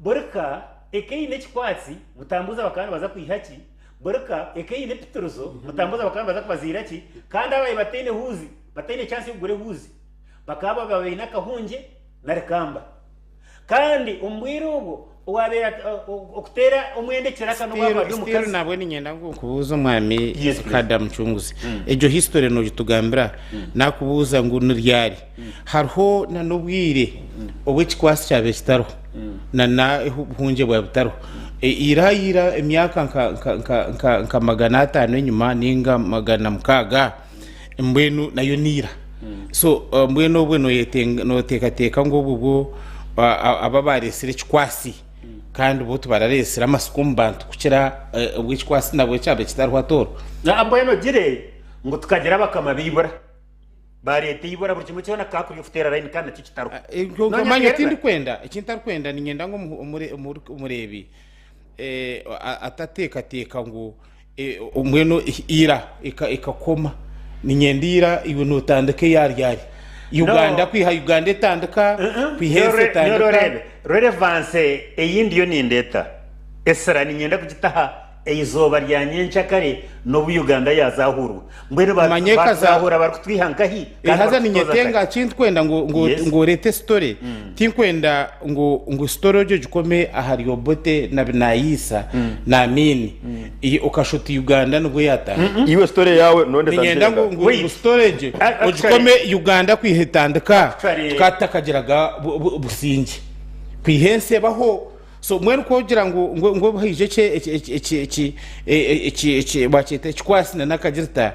Burika eka eine ekikwatsi, mutambuuza bakaba nibaza kwiha ki? Burika eka eine epitirizo, mutambuuza bakaba nibaza kubaziira ki? Kandi ababaire bataine huuzi, bataine chance y'okugura ehuuzi, bakaba baba baine akahungye nari kamba. Kandi omu bwire obwo, owaabaire okuteera omwenda ekiraka n'obu akuba ari Still omukazi. nabwe niinyenda ngu nkubuuze omwami Yes, please. Kada Mucunguzi. Egyo history noogitugambira, naakubuuza ngu ni ryari? Hariho na n'obwire obu ekikwatsi kyabaire kitariho na n'obuhungye bwabaire butariho. Ira ira emyaka nka 500 enyima nainga 600 mbwenu nayo n'eira. So mbwenu obwe nooteekateeka ngu obwo bwo abo abaareetsire ekikwatsi kandi bo tibarareetsire amatsiko omu bantu kukira obu ekikwatsi nabwo kyabaire kitariho atooro? Mbwenu ogire ngu tukagira abakama b'eibura. Bareeta eibura buri kimwe kyona ka kuri okuteera layini kandi nakyo kitariho. Kwonka Nonya manya teerera. tindikwenda, eki ntarikwenda niinyenda ngu omureebi atateekateeka ngu mbwenu ira ekakoma. Niinyenda ira iwe nootandika eya ryari. Uganda No. kwiha Uganda etandika, kwiha ensi Nyowe etandika. oreebe, relevance ei ndiyo nindeeta, esira niinyenda kugitaha Eizooba rya nyenkyakare n'obu Uganda yazaahurwa. Mbwenu ba- Manya ekaza- baatuzaahura barikutwiha nkahi kandi Haza barikututoza ninyetenga nkahi? kindikwenda ngu ngu Yes. ngu oreete story tinkwenda ngu ngu story egyo ogikome ahari Obote na Binaisa na Amin okashuta Uganda nibwo yatandika. Iwe story yawe nonde Niinyenda ngu ngu Wait. ngu story egyo Actually- ogikome Uganda kwiha etandika Actually- tukaba tutakagiraga busingye kwiha ensi ebaho. So mbwenu ku ogira ngu ngu ngu haija eki eki eki eki eki e- eki eki bakyeta ekikwasi na n'akagirita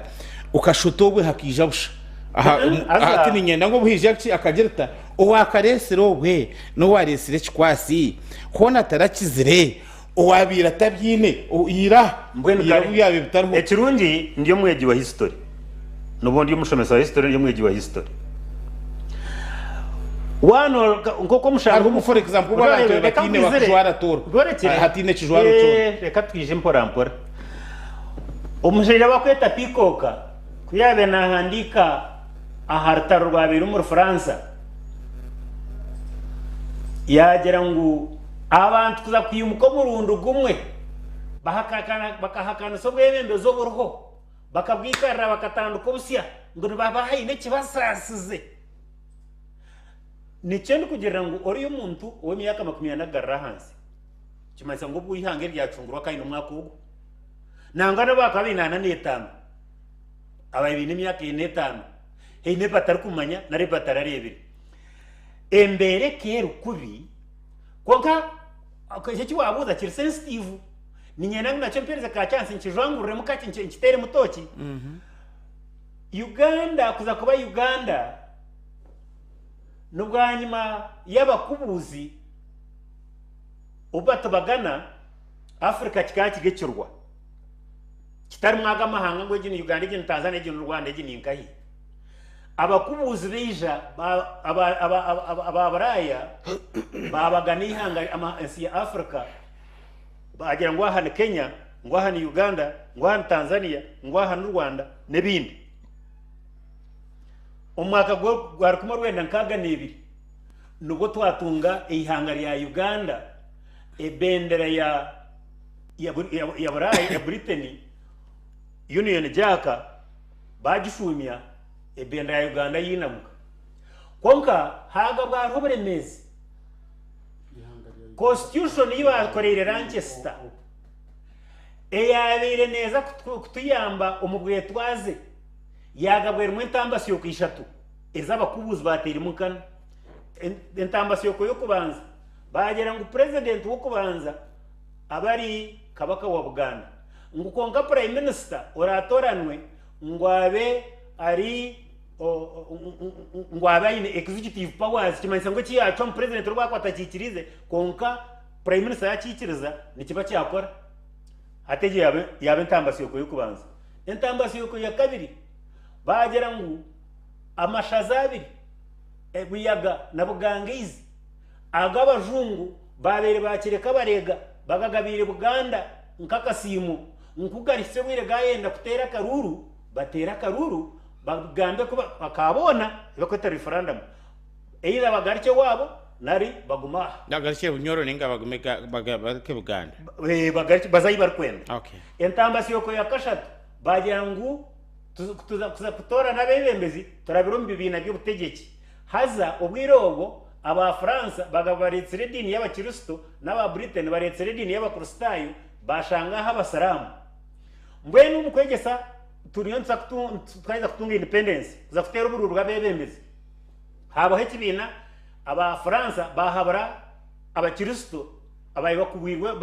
okashuta obwe hakaija busha. Aha Mm-mm, haza- hati niinyenda ngu obu haija ki akagirita owaakareetsire obwe n'owaareetsire ekikwasi hoona tarakizire owaabaire atabyine o- ira Mbwenu ira kare, obu byabaire bitariho. Ekirungi ndi omwegi wa history. N'obu ndi omushomesa wa history ndi omwegi wa history. Waano nk'oku omushanga Hariho for example obu abantu Reka bataine nkwizire. bakujwara tooro Rworekire. hataine kijwaro kyona. Eh, Reka twije mpora mpora. Omushaija bakweta Peacock ku yaabaire naahandiika aha rutaro rwabaire omuri Furansa, yaagira ngu abantu kuza kwimuka omurundi gumwe bakahakanisa obwebembezi oburiho bakabwikarira bakatandika obusya ngu nibaba haine ekibasaasize. Nikyo ndikugirira ngu oriya omuntu ow'emyaka 40 kugarura ahansi, nikimanyisa ngu obu eihanga eri ryacungurwa akaba aine omwaka ogwo. Nangwa n'obu bakaba baine 45, ababaire baine emyaka 45, haine ebi batarikumanya nari ebi batarareebire. Embeera eka eri kubi, kwonka ekyo eki waabuuza kiri sensitive. Niinyenda ngu nakyo mpeereze ka chance nkijwanguriremu kakye nkiteeremu tooki. Uganda kuza kuba Uganda ni bwanyima y'abakubuuzi obu batubagana Africa kikaba kiri ekirwa kitarimu aga amahanga ngu egi ni Uganda egi ni Tanzania egi ni Rwanda egi ni nkahi. Abakubuuzi baija aba Buraaya baabagana eihanga ensi ya Africa baagira ngu aha ni Kenya, ngu aha ni Uganda, ngu aha ni Tanzania, ngu aha ni Rwanda n'ebindi. Omu mwaka gwa 1962 nibwo twatunga eihanga rya Uganda ebendera ya ya ya Buraaya ya Britain Union Jack bagishuumya ebendera ya Uganda yainamuka. Kwonka haagabwa hariho oburemeezi. Constitution ei baakoreire Lancaster. Eyaabaire neeza kutuyamba omu bwetwaze yaagabwa erimu entambasyooko ishatu ezi abakubuuzi baateiremu nkana. Entambasyooko y'okubanza baagira ngu purezidenti w'okubanza abe ari Kabaka wa Buganda ngu kwonka Prime Minister oraatooranwe ngu abe ari ngu abe aine executive powers kimanyisa ngu eki yaacwamu purezidenti obu arikuba atakiikiriize kwonka Prime Minister yaakiikiriza nikiba kyakora. Hati egyo yaaba yaaba entambasyooko y'okubanza. Entambasyooko ya kabiri baagira ngu amashaza abiri Buyaga na Bugangaizi agu abajungu baabaire baakireka bareega bagagabiire Buganda nk'akasiimo ngu garihitsya obwire gaayenda kuteera akaruuru bateere akaruuru bagambe ku bakaboona ebi barikweta referendum either bagarukye owaabo nari bagume aha. Bagarukye Bunyoro ninga bagume bagarukye Buganda. Bagarukye baze ahi barikwenda. Entambasyooko ya kashatu baagira ngu kuza kutoorana abeebembezi turabire omu bibiina by'obutegyeki. Haza obwire obwo aba Furansa bakaba bareetsire ediini y'Abakristo n'aba Britain bareetsire ediini y'Abakristaayo baashanga aho Abasiraamu. Mbwenu omu kwegyesa turiyo nituza twaheza kutunga independence kuza kuteera oburuuru bw'abeebembezi haabaho ekibiina aba Furansa baahabura Abakristo ababaire bakubwirwe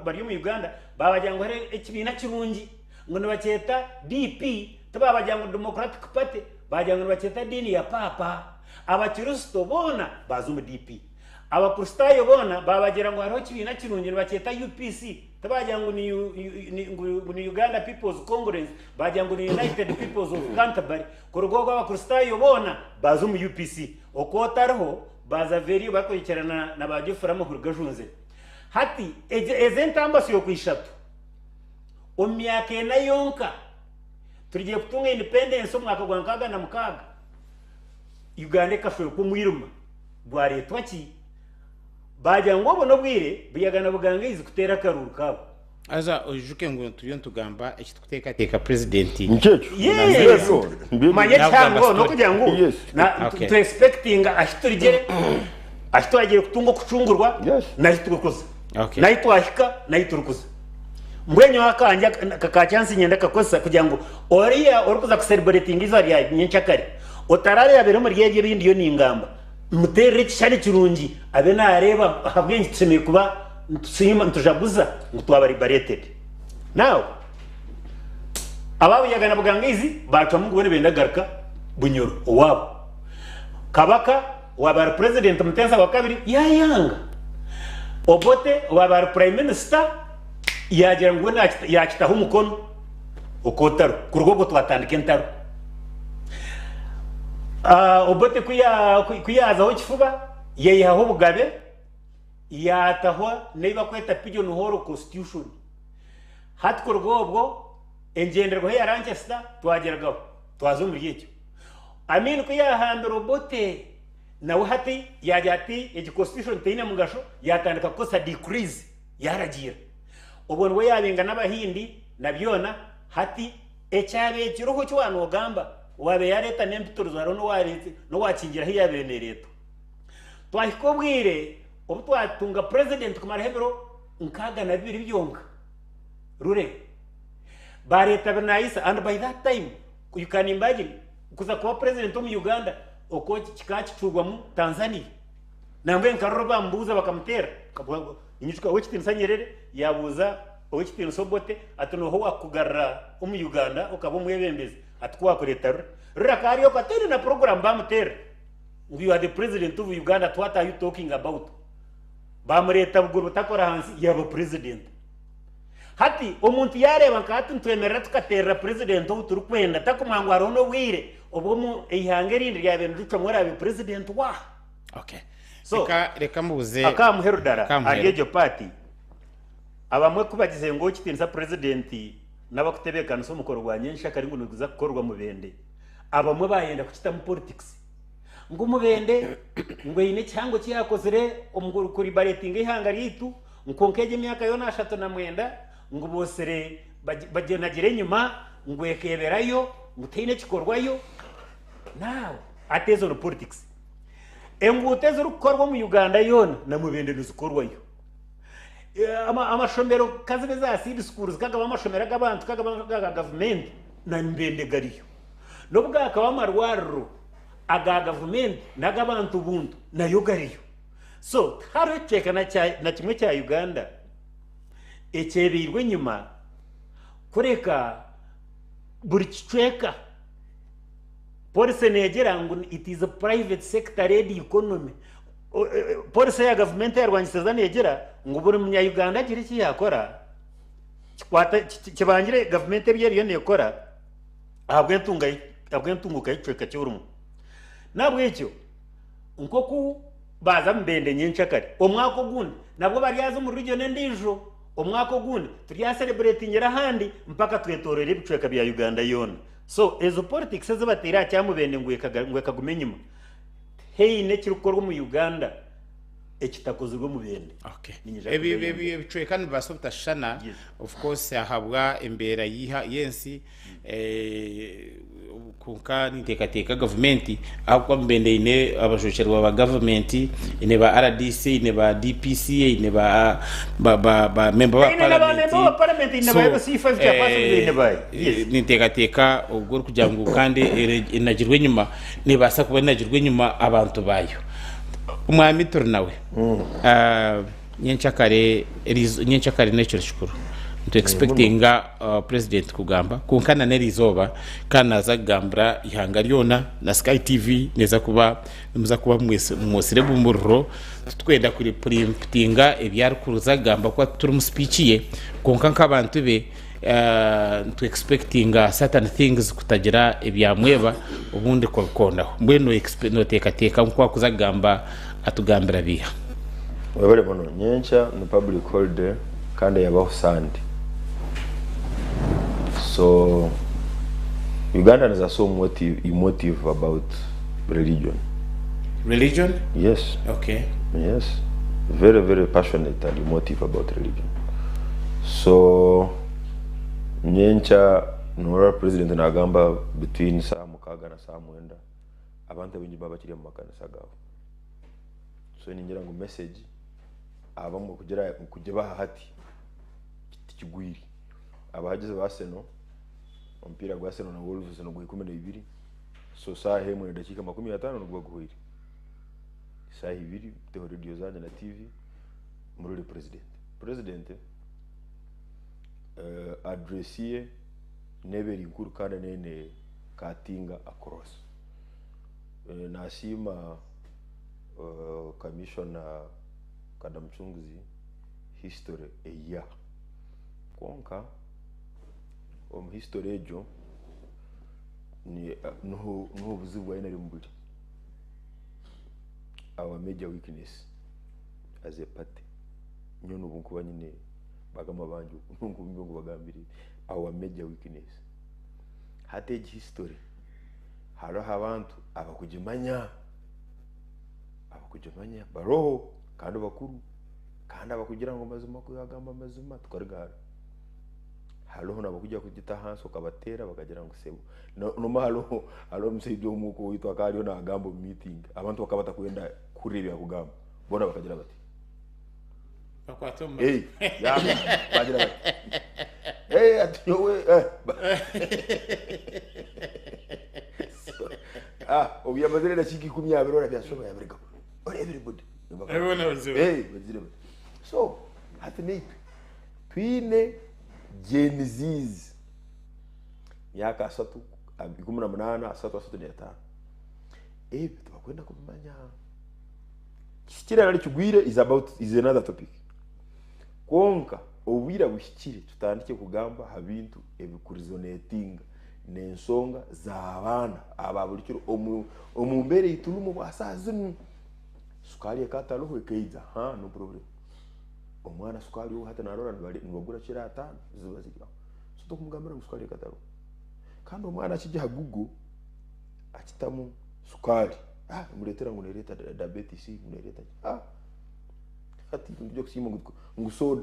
bari omu Uganda baabagira ngu hariho ekibiina kirungi ngu nibakyeta DP tibaabagira ngu Democratic Party baagira ngu nibakyeta ediini ya Paapa. Abakristo boona baaza omu DP. Abakristaayo boona baabagira ngu hariho ekibiina kirungi nibakyeta UPC tibaagira ngu ni ngu ni Uganda People's Congress baagira ngu ni United Peoples of Canterbury. Kuruga obwo Abakristaayo boona baaza omu UPC. Oku otariho baaza veriyo barikurekyerana na ba Geoffrey Amahuri gajunzire. Hati ezi entambasyooko ishatu omu myaka ena yonka turigiye kutunga independence omu mwaka gwa 66 Uganda ekashwekwa omwirima gwareetwa ki? Baagira ngu obu n'obwire Buyaga na Bugangaizi kuteera akaruuru kaabo. Haza oijuke ngu turiyo nitugamba eki turikuteekateeka purezidenti. Nikyo ekyo. Yes. Mbyo Manya Naakugamba ekihango story. n'okugira ngu Yes. na- Okay. tu expectinga ahi turigye ahi twagiire kutunga okucungurwa Yes. n'ahi turikuza. Okay. N'ahi twahika n'ahi turikuza. Mbwenu nyowe akangye ka chance niinyenda kukakozesa kugira ngu oriya orikuza ku celebratinga eizooba rya nyenkyakare otarareebera omuri ebyo ebi ndiyo ningamba, muteerere ekishushani kirungi abe naareeba ahabw'enki tushemereire kuba nitusiima nitujaguza ngu twaba liberated. Now, aba Buyaga na Bugangaizi baacwamu ngu bo nibenda kugaruka Bunyoro owaabo. Kabaka owaaba ari President Muteesa wa kabiri yaayanga. Obote owaaba ari Prime Minister yaagira ngu we yaakitaho omukono okw'otaro. Kuruga obwo twatandika entaro. Obote ku yaazaho ekifuba yaihaho obugabe yaataho n'ebi barikweta Pigeon Hole Constitution. Hati kuruga obwo engyenderwaho eya Lancaster twagirugaho twaza omuri egyo. Amin ku yaahambire Obote nawe hati yaagira ati egi constitution teine mugasho yaatandika kukozesa decrees yaaragiira. Obwo nibwo yaabinga n'Abahindi na byona hati ekyabaire kiriho eki waaba noogamba owaabaire yaareeta n'empitirizo hariho n'owakingira ahu yaabaire neereetwa. Twahika obwire obu twatunga president kumaraho ebiro 62 byonka Rure baareeta Binaisa and by that time you can imagine kuza kuba president omu Uganda okwo kikaba kicurwamu Tanzania. Nambwenu nka Rure bamubuuza bakamuteera nyijuka Owekitiinisa Nyerere yaabuuza Owekitiinisa Obote ati nooha owaakukugarura omu Uganda okaba omwebembezi ati ku waakureeta Rure. Rure akaba ari okwo ataine na program bamuteera ngu you are the president of Uganda ati what are you talking about? Bamureeta buguru butakora ahansi yaaba president. Hati omuntu yaareeba nka hati nitwemerera tukateerera purezidenti ou turikwenda, takumanya ngu hariho n'obwire obu omu eihanga erindi ryabaire niricwamu oraabe purezidenti waaha. Okay. So, Reka reka mbuuze akaha muheru dara Akaha ahari muheru. egyo paati, abamwe ku bagize ngu ow'ekitiinisa purezidenti n'abakutebeekanisa omukoro gwa nyenshakare ngu niguza kukorwa Mubende, abamwe baayenda kukitamu politics. Ngu Mubende ngu eine ekihango eki yaakozire omu kuribareetinga eihanga ryaitu, Kwonka egyo emyaka yoona 39 ngu boosire bagyenagire enyima ngu ekeeberayo ngu tihaine ekikorwayo now hati ezo ni politics. Enguuto ezirikukorwa omu Uganda yoona na Mubende nizikorwayo. Amashomero ka zibe za seed schools kagaba amashomero ag'abantu kagaba aga gavumenti na Mubende gariyo. N'obu gakaba amarwariro aga gavumenti n'ag'abantu buntu nayo gariyo. So tihariho ekicweka na kimwe kya Uganda ekyebeirwe enyima kureka buri kicweka policy negira ngu it is a private sector led economy. Policy ya gavumenti eyarwanyisiza negira ngu buri munya Uganda agire eki yakora kikwate kibangire gavumenti ebi eriyo nekora ahabw'entunguka y'ekicweka eki orimu. N'ahabw'ekyo nk'oku baaza Mubende nyenkyakare, omwaka ogundi nabwo baryaza omu region endiijo, omwaka ogundi turyasereburetingira ahandi mpaka twetooroire ebicweka bya Uganda yoona. So ezo politics ezi bateire aha kya Mubende ngu ekaguma enyima, tihaine ekirikukorwa omu Uganda ekitakozirwe Mubende. Okay. Niinyija Ebi kubeeyongera. ebi ebicweka nibibaasa obutashushana Yes. of course ahabwa embeera y'iha y'ensi eh, kwonka ninteekateeka gavumenti ahabw'okuba Mubende eine abajwekyerwa ba gavumenti eine ba RDC eine ba DPC eine ba ba ba ba memba ba Eine na ba paramenti member ba parliament, eine so ba LC5 chairpersons, eine ba yes. ninteekateeka obwo orikugira ngu kandi ere- enagirwe enyima nebaasa kuba enagirwe enyima abantu baayo. Omwami turi nawe. Ah, nyenkyakare erizo- nyenkyakare n'ekiro kikuru. Nitu expectinga ah, president kugamba kwonka na n'erizooba kandi naaza kugambira ihanga ryona na Sky TV neeza kuba nimuza kuba mwesi- mwosire omu muriro titwenda kuri preemptinga ebi arikuza kugamba kuba turi omu speech ye kwonka nk'abantu be ah, nitu expectinga certain things kutagira ebyamweba obundi kubikondaho. Mbwenu noteekateeka nku akuza kugamba atugambira biiha? Webale muno. Nyenkya ni public holiday kandi yabaho Sunday. So Ugandans are so emotive about religion. Religion? Yes. Okay. Yes. Very, very passionate and emotive about religion. So nyenkya norora president nagamba between saa mukaaga na saa mwenda abantu abaingi baba bakiri omu makanisa gaabo. So ningira ngu message abamwe kugira kugibaha hati tikigwire. Abahagizi ba Arsenal omupiira gwa Arsenal na Wolves nigwa 12 so saaha emwe nedakiika 50 niguba guhweire. Saaha ibiri muteho radio zanyu na TV murore president. President address ye neeba eri nkuru kandi neene katinga across. Nasiima Commissioner Kadamucunguzi history eya kwonka omu history egyo niho obuzibu bwa NRM buri. Our major weakness as a party nyowe n'obu nkuba nyine bagamba bangye ngu bagambire our major weakness. Hati egi history hariho abantu abakugimanya, abakugimanya baroho kandi bakuru kandi abakugira ngu mazima ku yagamba amazima tukaruga hare. Hariho n'abakugira kugita ahansi okabateera bakagira ngu sebo. Noma hariho hariho omushaija omwe oku owaitu akaba ariyo nagamba omu meeting abantu bakaba batakwenda kuhurira ebi arikugamba boona bakagira bati. Bakwata omu matu. Hey, yagamba bagira bati. Hey, ati nyowe eh, So, ah, obu yamazire edakiika 20 orabyashoba yabirigamo. Oreebire budi. Boona bazire. Hey, bazire bati. So, hati naitwe twine Gen Zs myaka 30, 18, 30, 35. Ebyo tibakwenda kubimanya. Kihikire nari kigwire is about is another topic. Kwonka obwire buhikire tutandike kugamba aha bintu ebikurizonetinga n'ensonga z'abaana aba buri kiro omu omu mbeera ei turimu obwa saaha zinu. Sukaari ekatariho ekaija, ha no problem. Omwana sukaari ou hati narora nibagura kiro ataano ziba ziri aho. So tokumugambira ngu sukaari ekatariho. Kandi omwana akija aha Google akitamu sukaari, ah emureetera ngu neereeta diabetes ngu neereeta ki, ah hati nitwija kusiima ngu ngu soda,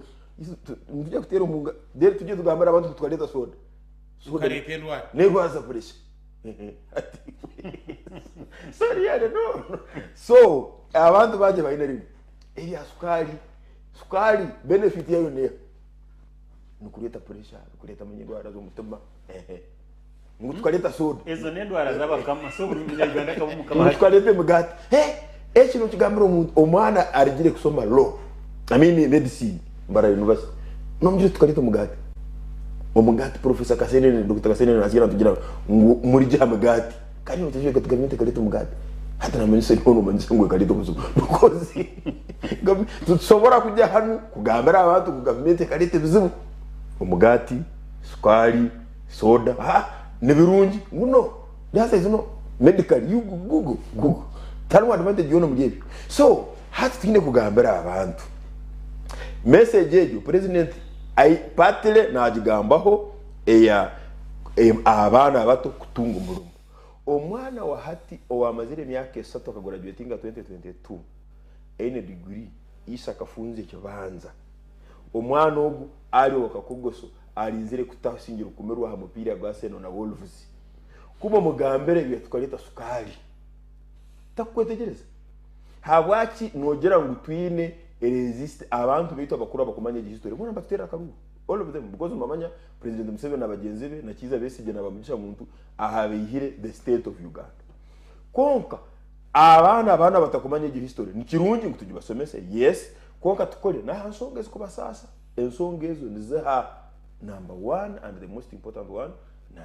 nitwija kuteera omu ngaro then tujye tugambire abantu ngu tukareeta soda. Soda Tukareeta endwara. N'erwaza pressure. Hati sorry no. So abantu bangye baine rimwe ebya sukaari. Sukaari benefit yayo neeha? Nikureeta pressure, nikureeta manya endwara z'omutima, ehe. Ngu tukareeta soda. Ezo n'endwara z'abakama, so buri munyarwanda akaba omukama Ngu hati. tukareeta emigaati. He, eki nokigambira omuntu, omwana arugire kushoma law, I mean medicine, Mbarara University. Nomugira oti tukareeta omugaati. Omugaati Professor Kasenene, Dokita Kasenene nasigira natugira ngu murye aha migaati. Kandi notekyereza oti gavumenti ekareeta omugaati. Hati namanyisa iwe nomanyisa ngu ekareeta obuzibu because titusobora kugya hanu kugambira abantu ngu gavumenti ekareeta ebizibu. Omugaati, sukaari, soda, haa nibirungi ngu no, the answer is no. Medically you google, google. Tiharimu advantage yoona omuri ebyo. So hati twine kugambira abantu. Message egyo president partly nagigambaho eya abaana abato kutunga omurimo. Omwana wa hati owamazire emyaka esatu akagurajuwetinga 2022 aine diguri, ise akafunza ekibanja. Omwana ogu ari owa Kakogoso arinzire kutaho siringi rukumirwe aha mupiira gwa Arsenal na Wolves. Ku bamugambira ebyo tukareeta sukaali, takukwetegyereza. Habwaki nogira ngu twine resist abantu baitu abakuru abakumanya egi history boona nibatuteerera akaruuru all of them because nibamanya President Museveni na bagyenzi be na Kiiza Besigye na Bamugisha Muntu aha baihire the state of Uganda. Kwonka abaana abaana batakumanya egyo history nikirungi ngu tugibasomese yes kwonka tukore n'aha nsonga ezikubasaasa. Ensonga ezo niziha? Number one and the most important one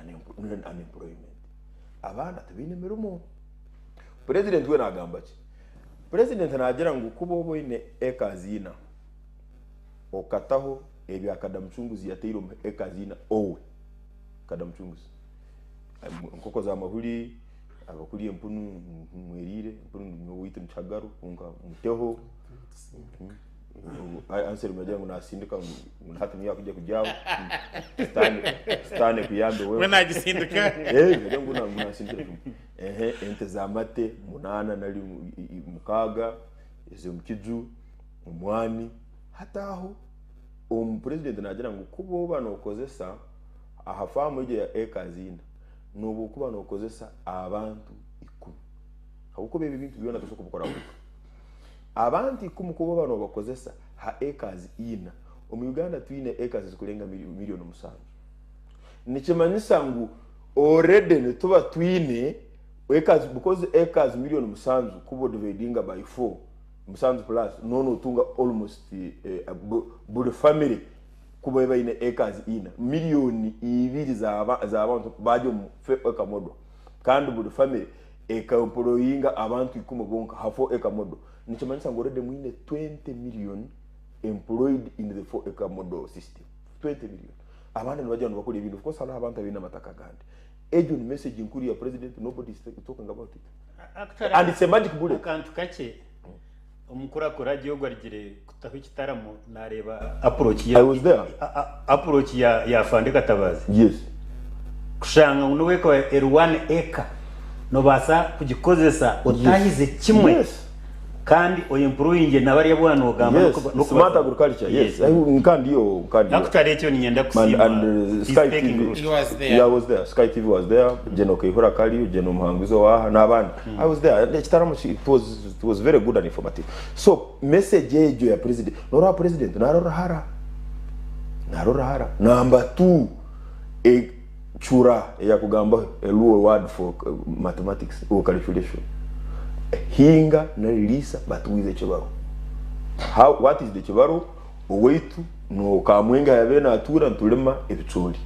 ni unemployment. Abaana tibaine mirimo. Purezidenti we naagamba ki? Purezidenti naagira ngu kuba oba oine acres ina, okataho ebya Kadamucunguzi yataire omu acres ina owe, Kadamucunguzi, enkoko za mahuri, abakurya empunu mweriire, empunu nyowe owaitu nikihagaro kwonka muteho. Anselm yagira ngu nasindika ngu hati niyo akujya kujyaho. Sitaane kuyambe wewe. We nagisindika. Eh, yagira ngu nasindikira kimwe. Ehe, ente za mate munaana nari mukaaga, ez'omukiju, omwani. Hati aho omupresident nagira ngu kuba oba nokozesa aha faamu egyo ya acres ina, nobu okuba nokozesa abantu ikumi. Ahabw'okuba ebi ebintu byona tosobola kubikora wenka. Abantu ikumi ku oba nobakozesa ha acres ina, omu Uganda twine acres ezikurenga million musanju. Nikimanyisa ngu already nituba twine acres because acres million musanju kuba odividinga by 4, musanju plus noba notunga almost buri family kuba eba eine acres ina, million ibiri z'abantu bari omu acre model kandi buri family eka-employinga abantu ikumi bonka ha 4 acre model nikimanyisa ngu already mwine 20 million employed in the 4 acre model system. 20 million. Abandi nibagira ngu nibakora ebindi. Of course hariho abantu abaine amataka agandi. Egyo ni message nkuru ya president, nobody is talking about it. Actually, And it's a magic bullet. Akantu kakye omukuru Akoragye ogwo arugire kutaho ekitaramo nareeba approach I was there. approach ya Afande Katabaazi. Yes. Kushanga ngu n'obu ekaba eri one acre nobaasa kugikozesa otahize kimwe. Yes. Kandi oyempuroyingye na bariya abu waaba noogamba Yes, smart agriculture, yes. Nkandiyo, nkandiyo. Actually ekyo niinyenda kusiima And his Sky taking TV. root. He was there. Yeah, I was there. Sky TV was there. General Kayihura akariyo, General Muhanguzi owaha n'abandi. I was there. Ekitaramo it was very good and informative. So message egyo ya president, norora president narora hara. Narora hara. Number 2 e chura eyakugamba a Luo word for mathematics or calculation. Hinga na Lisa batuwize ekibaro. How what is the kibaro? Owaitu no Kamwenga yabe natura nitulima ebicoori.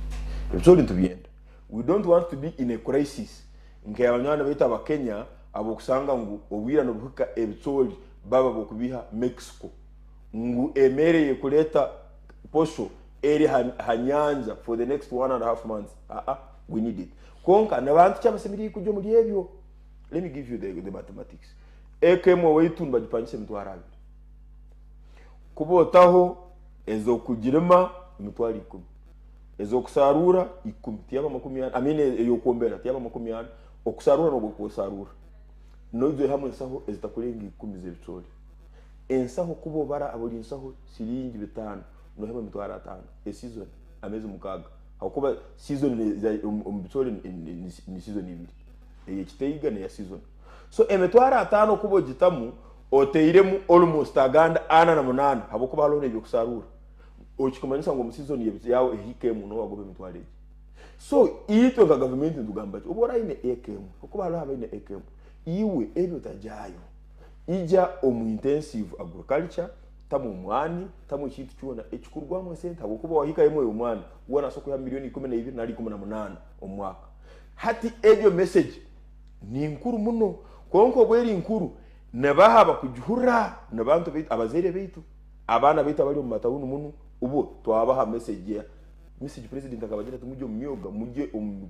Ebicoori nitubyenda. We don't want to be in a crisis nka abanywani baitu Abakenya abokusanga ngu obwira nibuhika ebicoori baba bokubiha Mexico ngu emere yekuleta posho eri ha nyanja for the next 1.5 months. Aa, we need it. Konka nabantu ki abasemerire kujya omuri ebyo? Let me give you the mathematics. Eka emwe owaitu nibagipangisa 20,000. Kuba otaho ez'okugirima 10,000, ez'okusarura 10, tiyaba 40, I mean ey'okwombera tiyaba 40, okusarura nobwo kwosarura. Noija oihamu ensaho ezitakurenga 10 z'ebicoori. Ensaho kuba obara buri nsaho siringi 5 nohebwa 50,000 e season ameezi 6 ahabw'okuba season omu bicoori ni season ibiri ey'ekitaiga n'eya season. So 50,000 kuba ogitamu Oteiremu almost agandi 48 habwokuba hariho n'ebyokusaaruura. Ekikumanyisa ngu omu season yaawe ehika emwe nowagoba emitwaro egi. So itwe nka gavumenti nitugamba ki? Obu oraabe oine eka emwe, habwokuba hariho abaine eka emwe, iwe ebi otagyayo. Ija omu intensive agriculture, tamu omwani, tamu ekintu kyona ekikurugwamu esente habwokuba wahika emwe y'omwani, we nasobola kwihamu milioni 12 nari 18 omu mwaka. Hati egyo message ni nkuru muno, kwonka obu eri nkuru, nibaha abakugihurira? Ni bantu baitu, abazaire baitu, abaana baitu abari omu matawuni munu, ubo twabaha message ya message president akabagira ati mugye omu myoga, mugye omu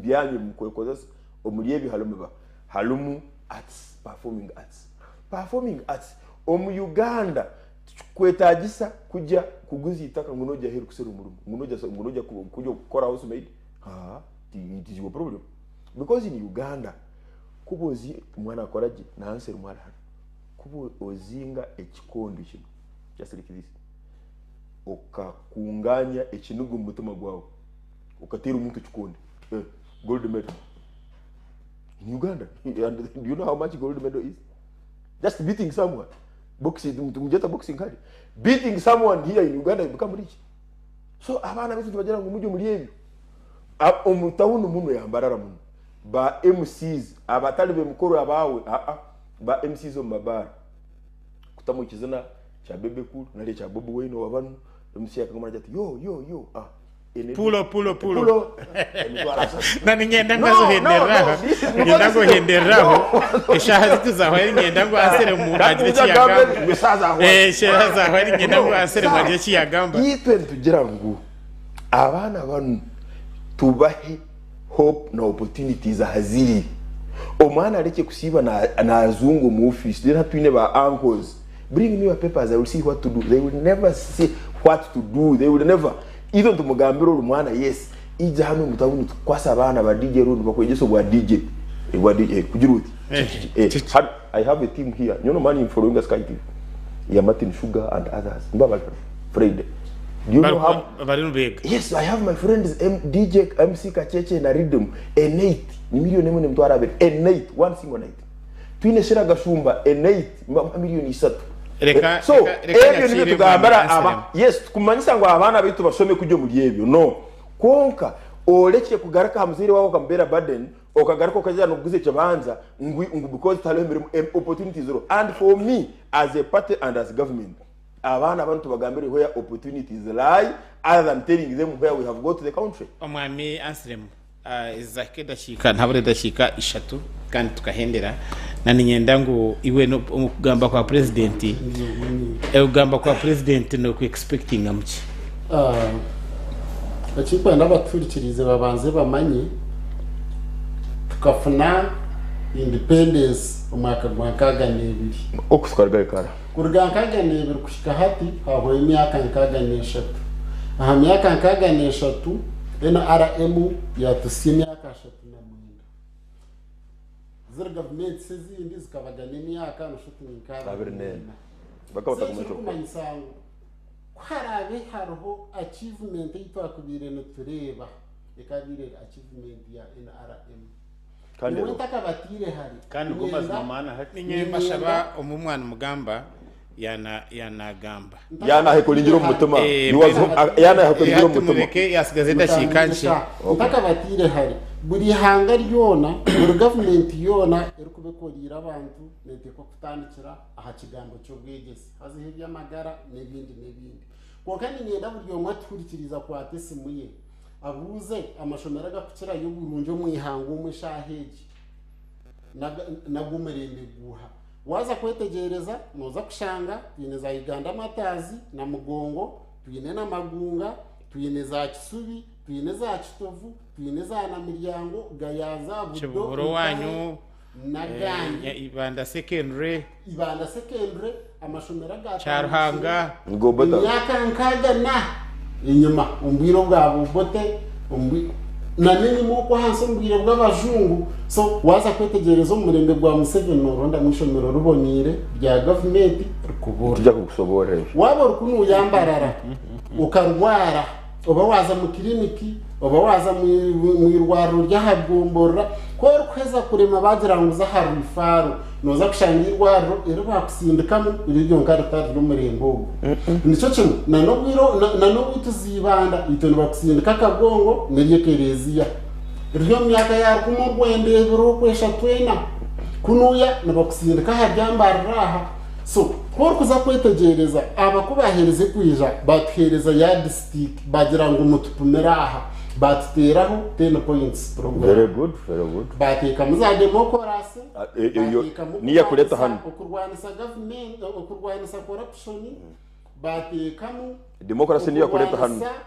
byanyu ebi mukwekozesa, omuri ebyo harimu ba harimu arts, performing arts. Performing arts omu Uganda tikikwetagisa kugya kuguza itaka ngu nogya aheeru kusherura omurimo, ngu nogya ngu nogya kugya kukora house maid, haa it is your problem because in Uganda kuba ozi omwana akora gye nansi erimu ari hanu, kuba ozinga ekikondo kinu just like this okakunganya ekiniga omu mutima gwawe okateera omuntu ekikonde eh, gold medal in Uganda and do you know how much gold medal is? Just beating someone boxing mugyeta boxing kare beating someone here in Uganda you become rich so abaana baitu nibagira ngu mugye omuri ebyo omu tawuni muno ya Mbarara muno ba MCs abatari b'emikoro abaawe aa ba MCs omu mabaara kutamu ekizina kya Bebe Cool nari ekya Bobi Wine owa banu MC akaguma nagira ati yo yo yo ah Pulo pulo pulo. Na niinyenda ngu aze ohenderere aha. Niinyenda ngu ohenderere aho. Eshaaha zaitu zahwayo niinyenda ngu Anselm agire eki yaagamba. Eshaaha zahwayo niinyenda ngu Anselm agire eki yaagamba. Itwe nitugira ngu abaana banu tubahe hope na opportunities aha ziri. Omwana arekye kusiiba nazunga omu office then hati twine ba uncles bring me your papers I will see what to do they will never see what to do they will never Itwe nitumugambira ori mwana yes ija hanu omu tawuni tukukwase abaana ba DJ rundi bakwegyese obwa DJ obwa DJ kugira oti kiki kiki eh hanu I have a team here nyowe nomanya ninfollowinga Sky TV ya Martin Sugar and others nibo abari hanu Friday do you know how Bari nibeega. Yes I have my friends M, DJ MC Kacheche na Rhythm a night ni million emwe n'emitwaro abiri a night one single night Twine Sheila Gashumba a night nibamuha million ishatu. Reka So reka reka ebyo nibyo nyakiire mwami tugambira Anselm. aba yes tikumanyisa ngu abaana baitu bashome kugya omuri ebyo no kwonka orekye kugaruka aha muzaire waawe okamubeera burden okagaruka okagira nokuguza ekibanja ngu ngu because tihariho emirimo opportunities ziriho and for me as a party and as government abaana banu tubagambire where opportunities lie other than telling them where we have got the country. Omwami Anselm Zahika edakiika nihabura edakiika ishatu kandi tukahendera na niinyenda ngu iwe omu kugamba kwa purezidenti okugamba kwa purezidenti noku expectingamu ki? Ekirikwenda abatuhurikiriize babanze bamanye, tukafuna independence omwaka gwa 62. Oku tukarugayo kara. Kuruga 62 kuhika hati hahwayo emyaka 63. Aha myaka 63 NRM yaatutsya emyaka 39. Ziri gavumenti ezindi zikabagana emyaka noshusha oti ni nka Abiri n'ena. 24. Bakaba So batakumanya eky'okukora. ekirikumanyisa ngu ku haraabe hariho achievement ei twakubaire nitureeba ekabaire eri achievement ya NRM. Kandi Nyowe eriho. ntakabatiire hare, Kandi nigo niinyenda mazima maana hati. Ninye mbashaba omu mwana mugamba yana yanagamba. Yanahekoringira omu mutima. Eh, He was mbwenu- yanahekoringira omu hati mutima. mureke yasigaza edakiika nkye. Ntakabatiire hare, buri ihanga ryona, buri gavumenti yoona erikuba ekoriire abantu neeteekwa kutandikira aha kigambo ky'obwegyese hazeho eby'amagara n'ebindi n'ebindi. Kwonka niinyenda buri omwe atuhurikirize akwate esimu ye abuuze amashomero agakukirayo oburungi omu ihanga omu eshaaha egi n'ag'omurembe guuha. Waaza kwetegyereza nooza kushanga twine za Uganda Martyrs, Namugongo, twine Namagunga, twine za Kisubi, twine za Kitovu, twine za Namiryango, Gayaza, Budo, Kibubura Rutare owaanyu, n'agandi. Ibanda Secondary. Ibanda Secondary, amashomero agaatandikire Kyaruhanga. Emyaka nkaaga na enyima omu bwire obwa Obote, na n'enyima okwo ahansi omu bwire bw'abajungu. So waaza kwetegyereza omu murembe gwa Museveni noorondamu eishomero riboneire rya gavumenti rikubura. Nituja kukushoboorora ebyo. Waaba ori kunuya Mbarara okarwara. Oba waaza mu kiriniki, oba waaza mu irwariro ry'aha gomborora, ku orikuheza kurema baagira ngu za aha rifaaro, nooza kushanga eirwariro eri baakusindikamu riri ryonka ritari ry'omurembe ogwo. Nikyo kimwe na n'obwire na n'owaitu Zibanda, itwe nibakusindika Kagongo n'ery'ekereziya riri omu myaka ya rukumi orwenda ebiri okwo eshatu ena. Kunuuya nibakusindika aha rya Mbarara aha. So ku orikuza kwetegyereza, aba ku baaherize kwija baatuheereza yardstick baagira ngu mutupimire aha, baatuteeraho ten points Very program. good, very good. Baateekamu za demokorasi, Ah, eyo baateekamu niyo yakureeta okurwanisa hanu. okurwanisa gavumenti, okurwanisa corruption, baateekamu Demokorasi niyo yakureeta hanu. okurwanisa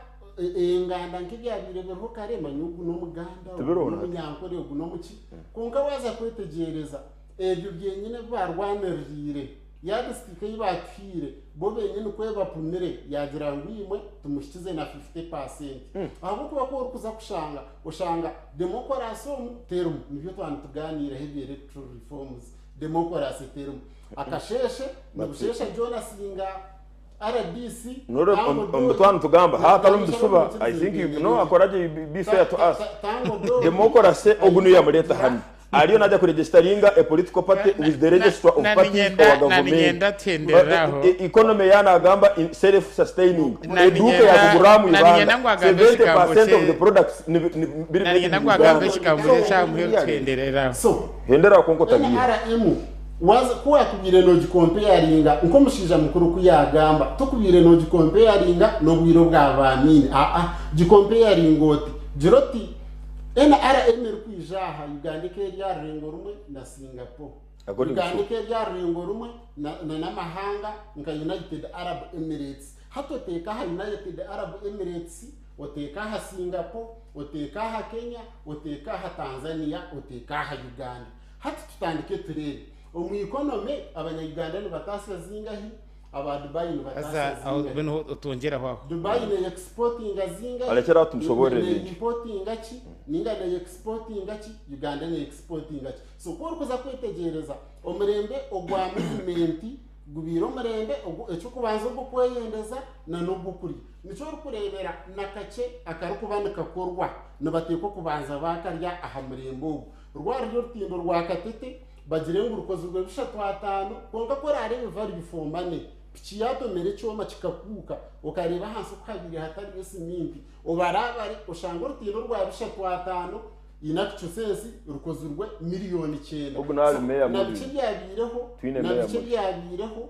enganda nk'ebyabaire biriho kare, manya ogu n'Omuganda, ogu Tibiriho na hati. n'Omunyankore, ogu n'omuki. Kwonka waaza kwetegyereza, Ebyo byenyine ebi baarwaniririire, yardstick ei baatuhaire, bo benyini ku ebapumire, yaagira ngu imwe timuhikize na 50%. Ahabw'okuba ku orikuza kushanga, oshanga demokorasi omu terimu. Nibyo twaba nitugaaniiraho ebya electoral reforms, demokorasi terimu. Akasheeshe, nibusheesha John asinga RDC, Noreeba Tango omu Dori, bitwara nitugamba haatari omu Nashaba bishuba omukizi I think you ngu no akoragye be fair to us. Tango Dori Democracy ogu niyo yamureeta hanu. Ariyo naija kuregisteringa a political party with the registrar of parties owa gavumenti. Naniinyenda tuhenderere aho. Economy ya nagamba self sustaining. Eduuka Naniinyenda eyakugurira omu naniinyenda Ibanda ngu agambe ekigambo 70% of kye the products biri made in naniinyenda ngu agambe Uganda. ekigambo kye ekyamuheru tuhenderere aho. So, Hendera aho kwonka otabiiha. NRM waza ku wakubaire nogikompeyaringa nk'omushaija mukuru ku yagamba tokubaire nogikompeyaringa n'obwire obwa ba Amin aa gikompeyaringa oti gira oti NRM erikwija aha Uganda eka eri aha rurengo rumwe na Singapore According Uganda to eka eri aha rurengo rumwe na na n'amahanga nka United Arab Emirates hati oteeke aha United Arab Emirates oteeke aha Singapore oteeke aha Kenya oteeke aha Tanzania oteeke aha Uganda Hati tutandike tureebe. Omu economy abanya Uganda nibatasya zingahi? Aba Dubai Haza nibatasya aho zingahi? mbwenu otwongyeraho aho. Dubai ne exportinga zingahi? Arekyere aho tumusoborere Ne bingi. importinga ki? Ninga ne exportinga ki? Uganda ne exportinga ki? So ku orikuza kwetegyereza omurembe ogwa movement gubaire omurembe ogu eky'okubanza ogw'okweyendeza na n'ogw'okurya. Nikyo orikureebera na kakye akarikuba nikakorwa nibateekwa kubanza baakarya aha murembe ogu. Rwaba ruri orutindo rwa Katete, bagire ngu rukozirwe bishatu ataano, kwonka ku oraareebe value for money, piki yaatomera ekyoma kikakuuka, okareeba ahansi oku habaire hatariyo siminti, obarabare oshange orutindo rwa bishatu ataano in actual sense rukozirwe miriyoni kyenda. Ogu naaba So, ari meeya na mubi. biki ebyabaireho, Twine na meeya biki mubi. ebyabaireho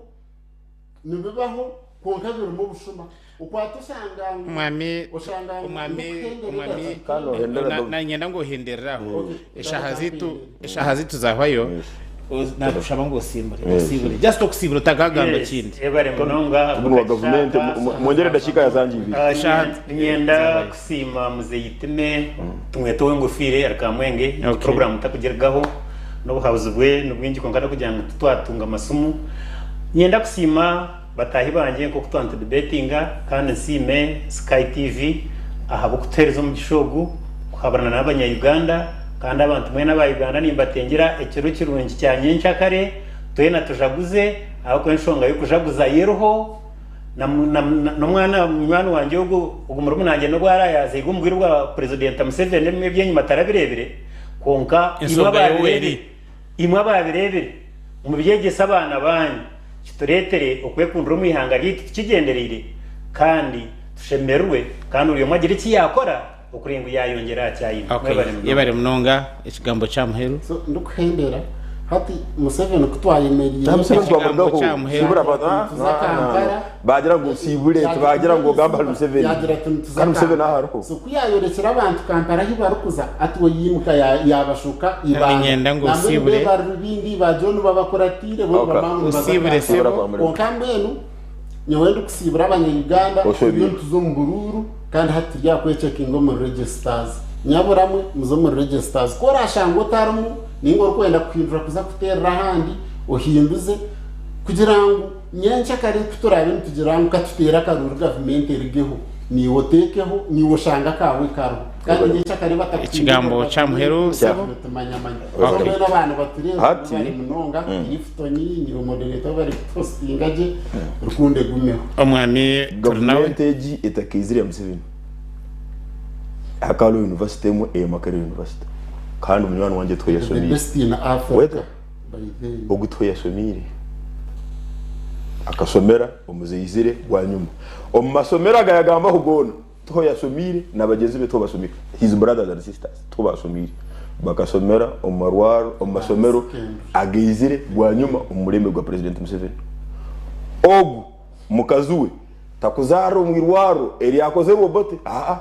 nibibaho kwonka birimu obushuma. Okwata oshanga ngu Omwami oshanga ngu omwami ndikuhenderera omwami Kandi ohendera na- Daudi. nanyenda ngu ohenderere aho Okay, eshaaha ndaba zitu nkakuhenderera. eshaaha zitu zahwayo Yes. Nakushaba ngu osiibure Yes. osiibure just okusiibura otakagamba Yes, ekindi ebare munonga Ogu ni wa gavumenti mwongyere edakiika ya zangye ibiri. Eshaaha Niinyenda zahwayo. kusiima Muzeeyi Time tumwete ow'engofiira ari Kamwenge egi Okay. puroguraamu takugirugaho n'obuhabuzi bwe nibwingi kwonka n'okugira ngu titwatunga masimu. Niinyenda kusiima Bataahi bangye nk'oku twaba nitudibetinga kandi nsiime Sky TV ahabw'okutuheereza omugisha ogu kuhaburana n'abanya Uganda kandi abantu mwena aba Uganda nimbatengyera ekiro kirungi kya nyenkyakare twena tujaguze ahabw'okuba enshonga y'okujaguza yo eriho n'omwana munywani wangye ogu ogu murumuna wangye n'obu araayazairwe omu bwire bwa Purezidenta Museveni eby'enyima tarabireebire kwonka imwe Ensonga yowe abaabireebire eri. Imwe abaabireebire, mubyegyese abaana baanyu, kitureetere okwekundira omu ihanga ryaitu tukigyendereire, kandi tushemererwe, kandi buri omwe agire eki yaakora okureeba ngu yaayongyera aha ki aine. Okay, Mwebare munonga. yebare munonga ekigambo kya muheru. So ndikuhendera hati Museveni ku twayemereire Nta Museveni Ekigambo twamurugaho kya muheru. sibura abantu ah, Nituza ah, Kampala. bagira ngu nsibure tibagira ngu ogambe ahari Museveni yagira ati nituza kandi Museveni Kampala. aha ariho So ku yayorekire abantu Kampala ahu barikuza ati we yimuka yabashuka ibanga. Niinyenda ngu Nambwenu osiibure. bebarira ebindi ba John babakuratiire bo Okay. nibamanya ngu nibaza Osiibure Kampala. sebo. Sibura kwa murimo. Kwonka mbwenu nyowe ndikusiibura abanya Uganda Oshobiire. turiyo nituza omu buruuru kandi hati turi aha kwecheckinga omuri registers. Nyaburamwe muze omuri registers. Ku orashanga otarimu ninga orikwenda kuhindura kuza kuteerera ahandi ohinduze kugira ngu nyenkyakare ku turaabe nitugira ngu katuteere akaruuru gavumenti erugeho niiwe oteekeho niiwe oshange akaawe kariho kandi nyenkyakare Ekigambo kya muheru sebo. tumanyamanya Okay. mbwenu abaana batureeba Hati- bari munonga Clifton niiwe moderator bari kupostinga gye rukundo egumeho Omwami turi nawe. Gavumenti egi etakaizire ya Museveni. Hakaba hariho university emwe eya Makerere University kandi munywani wangye tiho The yashomiire. best in Africa Weta by then. ogu tiho yashomiire. Akashomera omu Zeizire bwanyima. Omu masomero agayagambaho goona tiho yashomiire na bagyenzi be tiho bashomiire. His brothers and sisters tiho bashomiire. Bakashomera omu marwariro, omu mashomero agaizire bwanyima omu murembe gwa President Museveni. Ogu mukazi we takuzaarira omu irwariro eryakozirwe Obote, aa,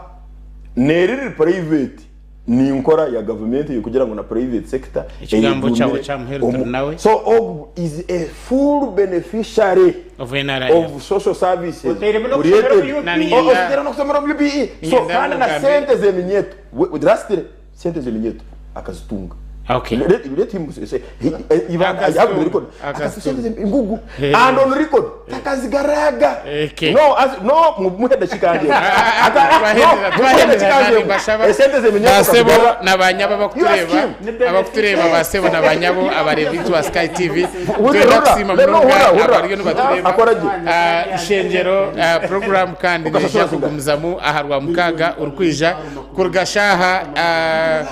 n'eriri private ninkora ya gavumenti ey'okugira ngu na private sector Ekigambo kyawe eyegumire kyamuheru omu turi nawe. So ogu is a full beneficiary Of NRM. of social services Oteiremu n'okushomera created omu UPE. Na niinyenda- Oteiremu n'okushomera omu UPE. So Niinyenda kandi na mugambe- sente z'eminyeeto We- lastly sente z'eminyeeto akazitunga. Okay. Let, let him say, he, even I have the record. Akazitunga. Akasente ngugu. And on record, takazigaraga. Okay. No, as, no, muhe dakika yange. Aka, no, muhe dakika yange. Esente z'eminyeeto basebo akazigara. na banyabo You ask abakutureba him. abakutureba basebo na banyabo abarebi ba Sky TV Hurra, twenda hurra. kusiima No, no, munonga hurra, hurra. abariyo nibatureba Akora gye. Ah, ishengero ah, program kandi Ukasasura neija zingahe? kugumizamu aha rwamukaaga orukwija kuruga shaaha ah,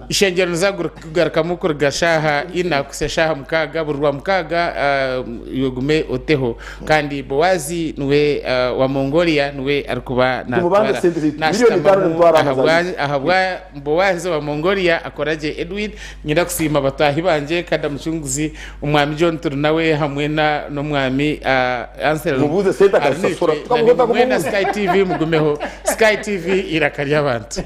ishengero niza kugarukamu kuruga shaaha ina kuhitsya shaaha mukaaga buri rwamukaaga ah, iwe gume oteho kandi bowazi niwe ah, wa mongolia niwe arikuba Tumubanze sente zaitu. Milioni itaano nitwara amazazi. ahabwa bowazi wa mongolia akora gye edwin nyenda kusiima bataahi bangye kandi omucunguzi omwami john turi nawe hamwe na n'omwami ah, Anselm. Mubuuze sente akazisasura. Arunitwe, na nimwe na sky tv mugumeho sky tv iraka ry'abantu.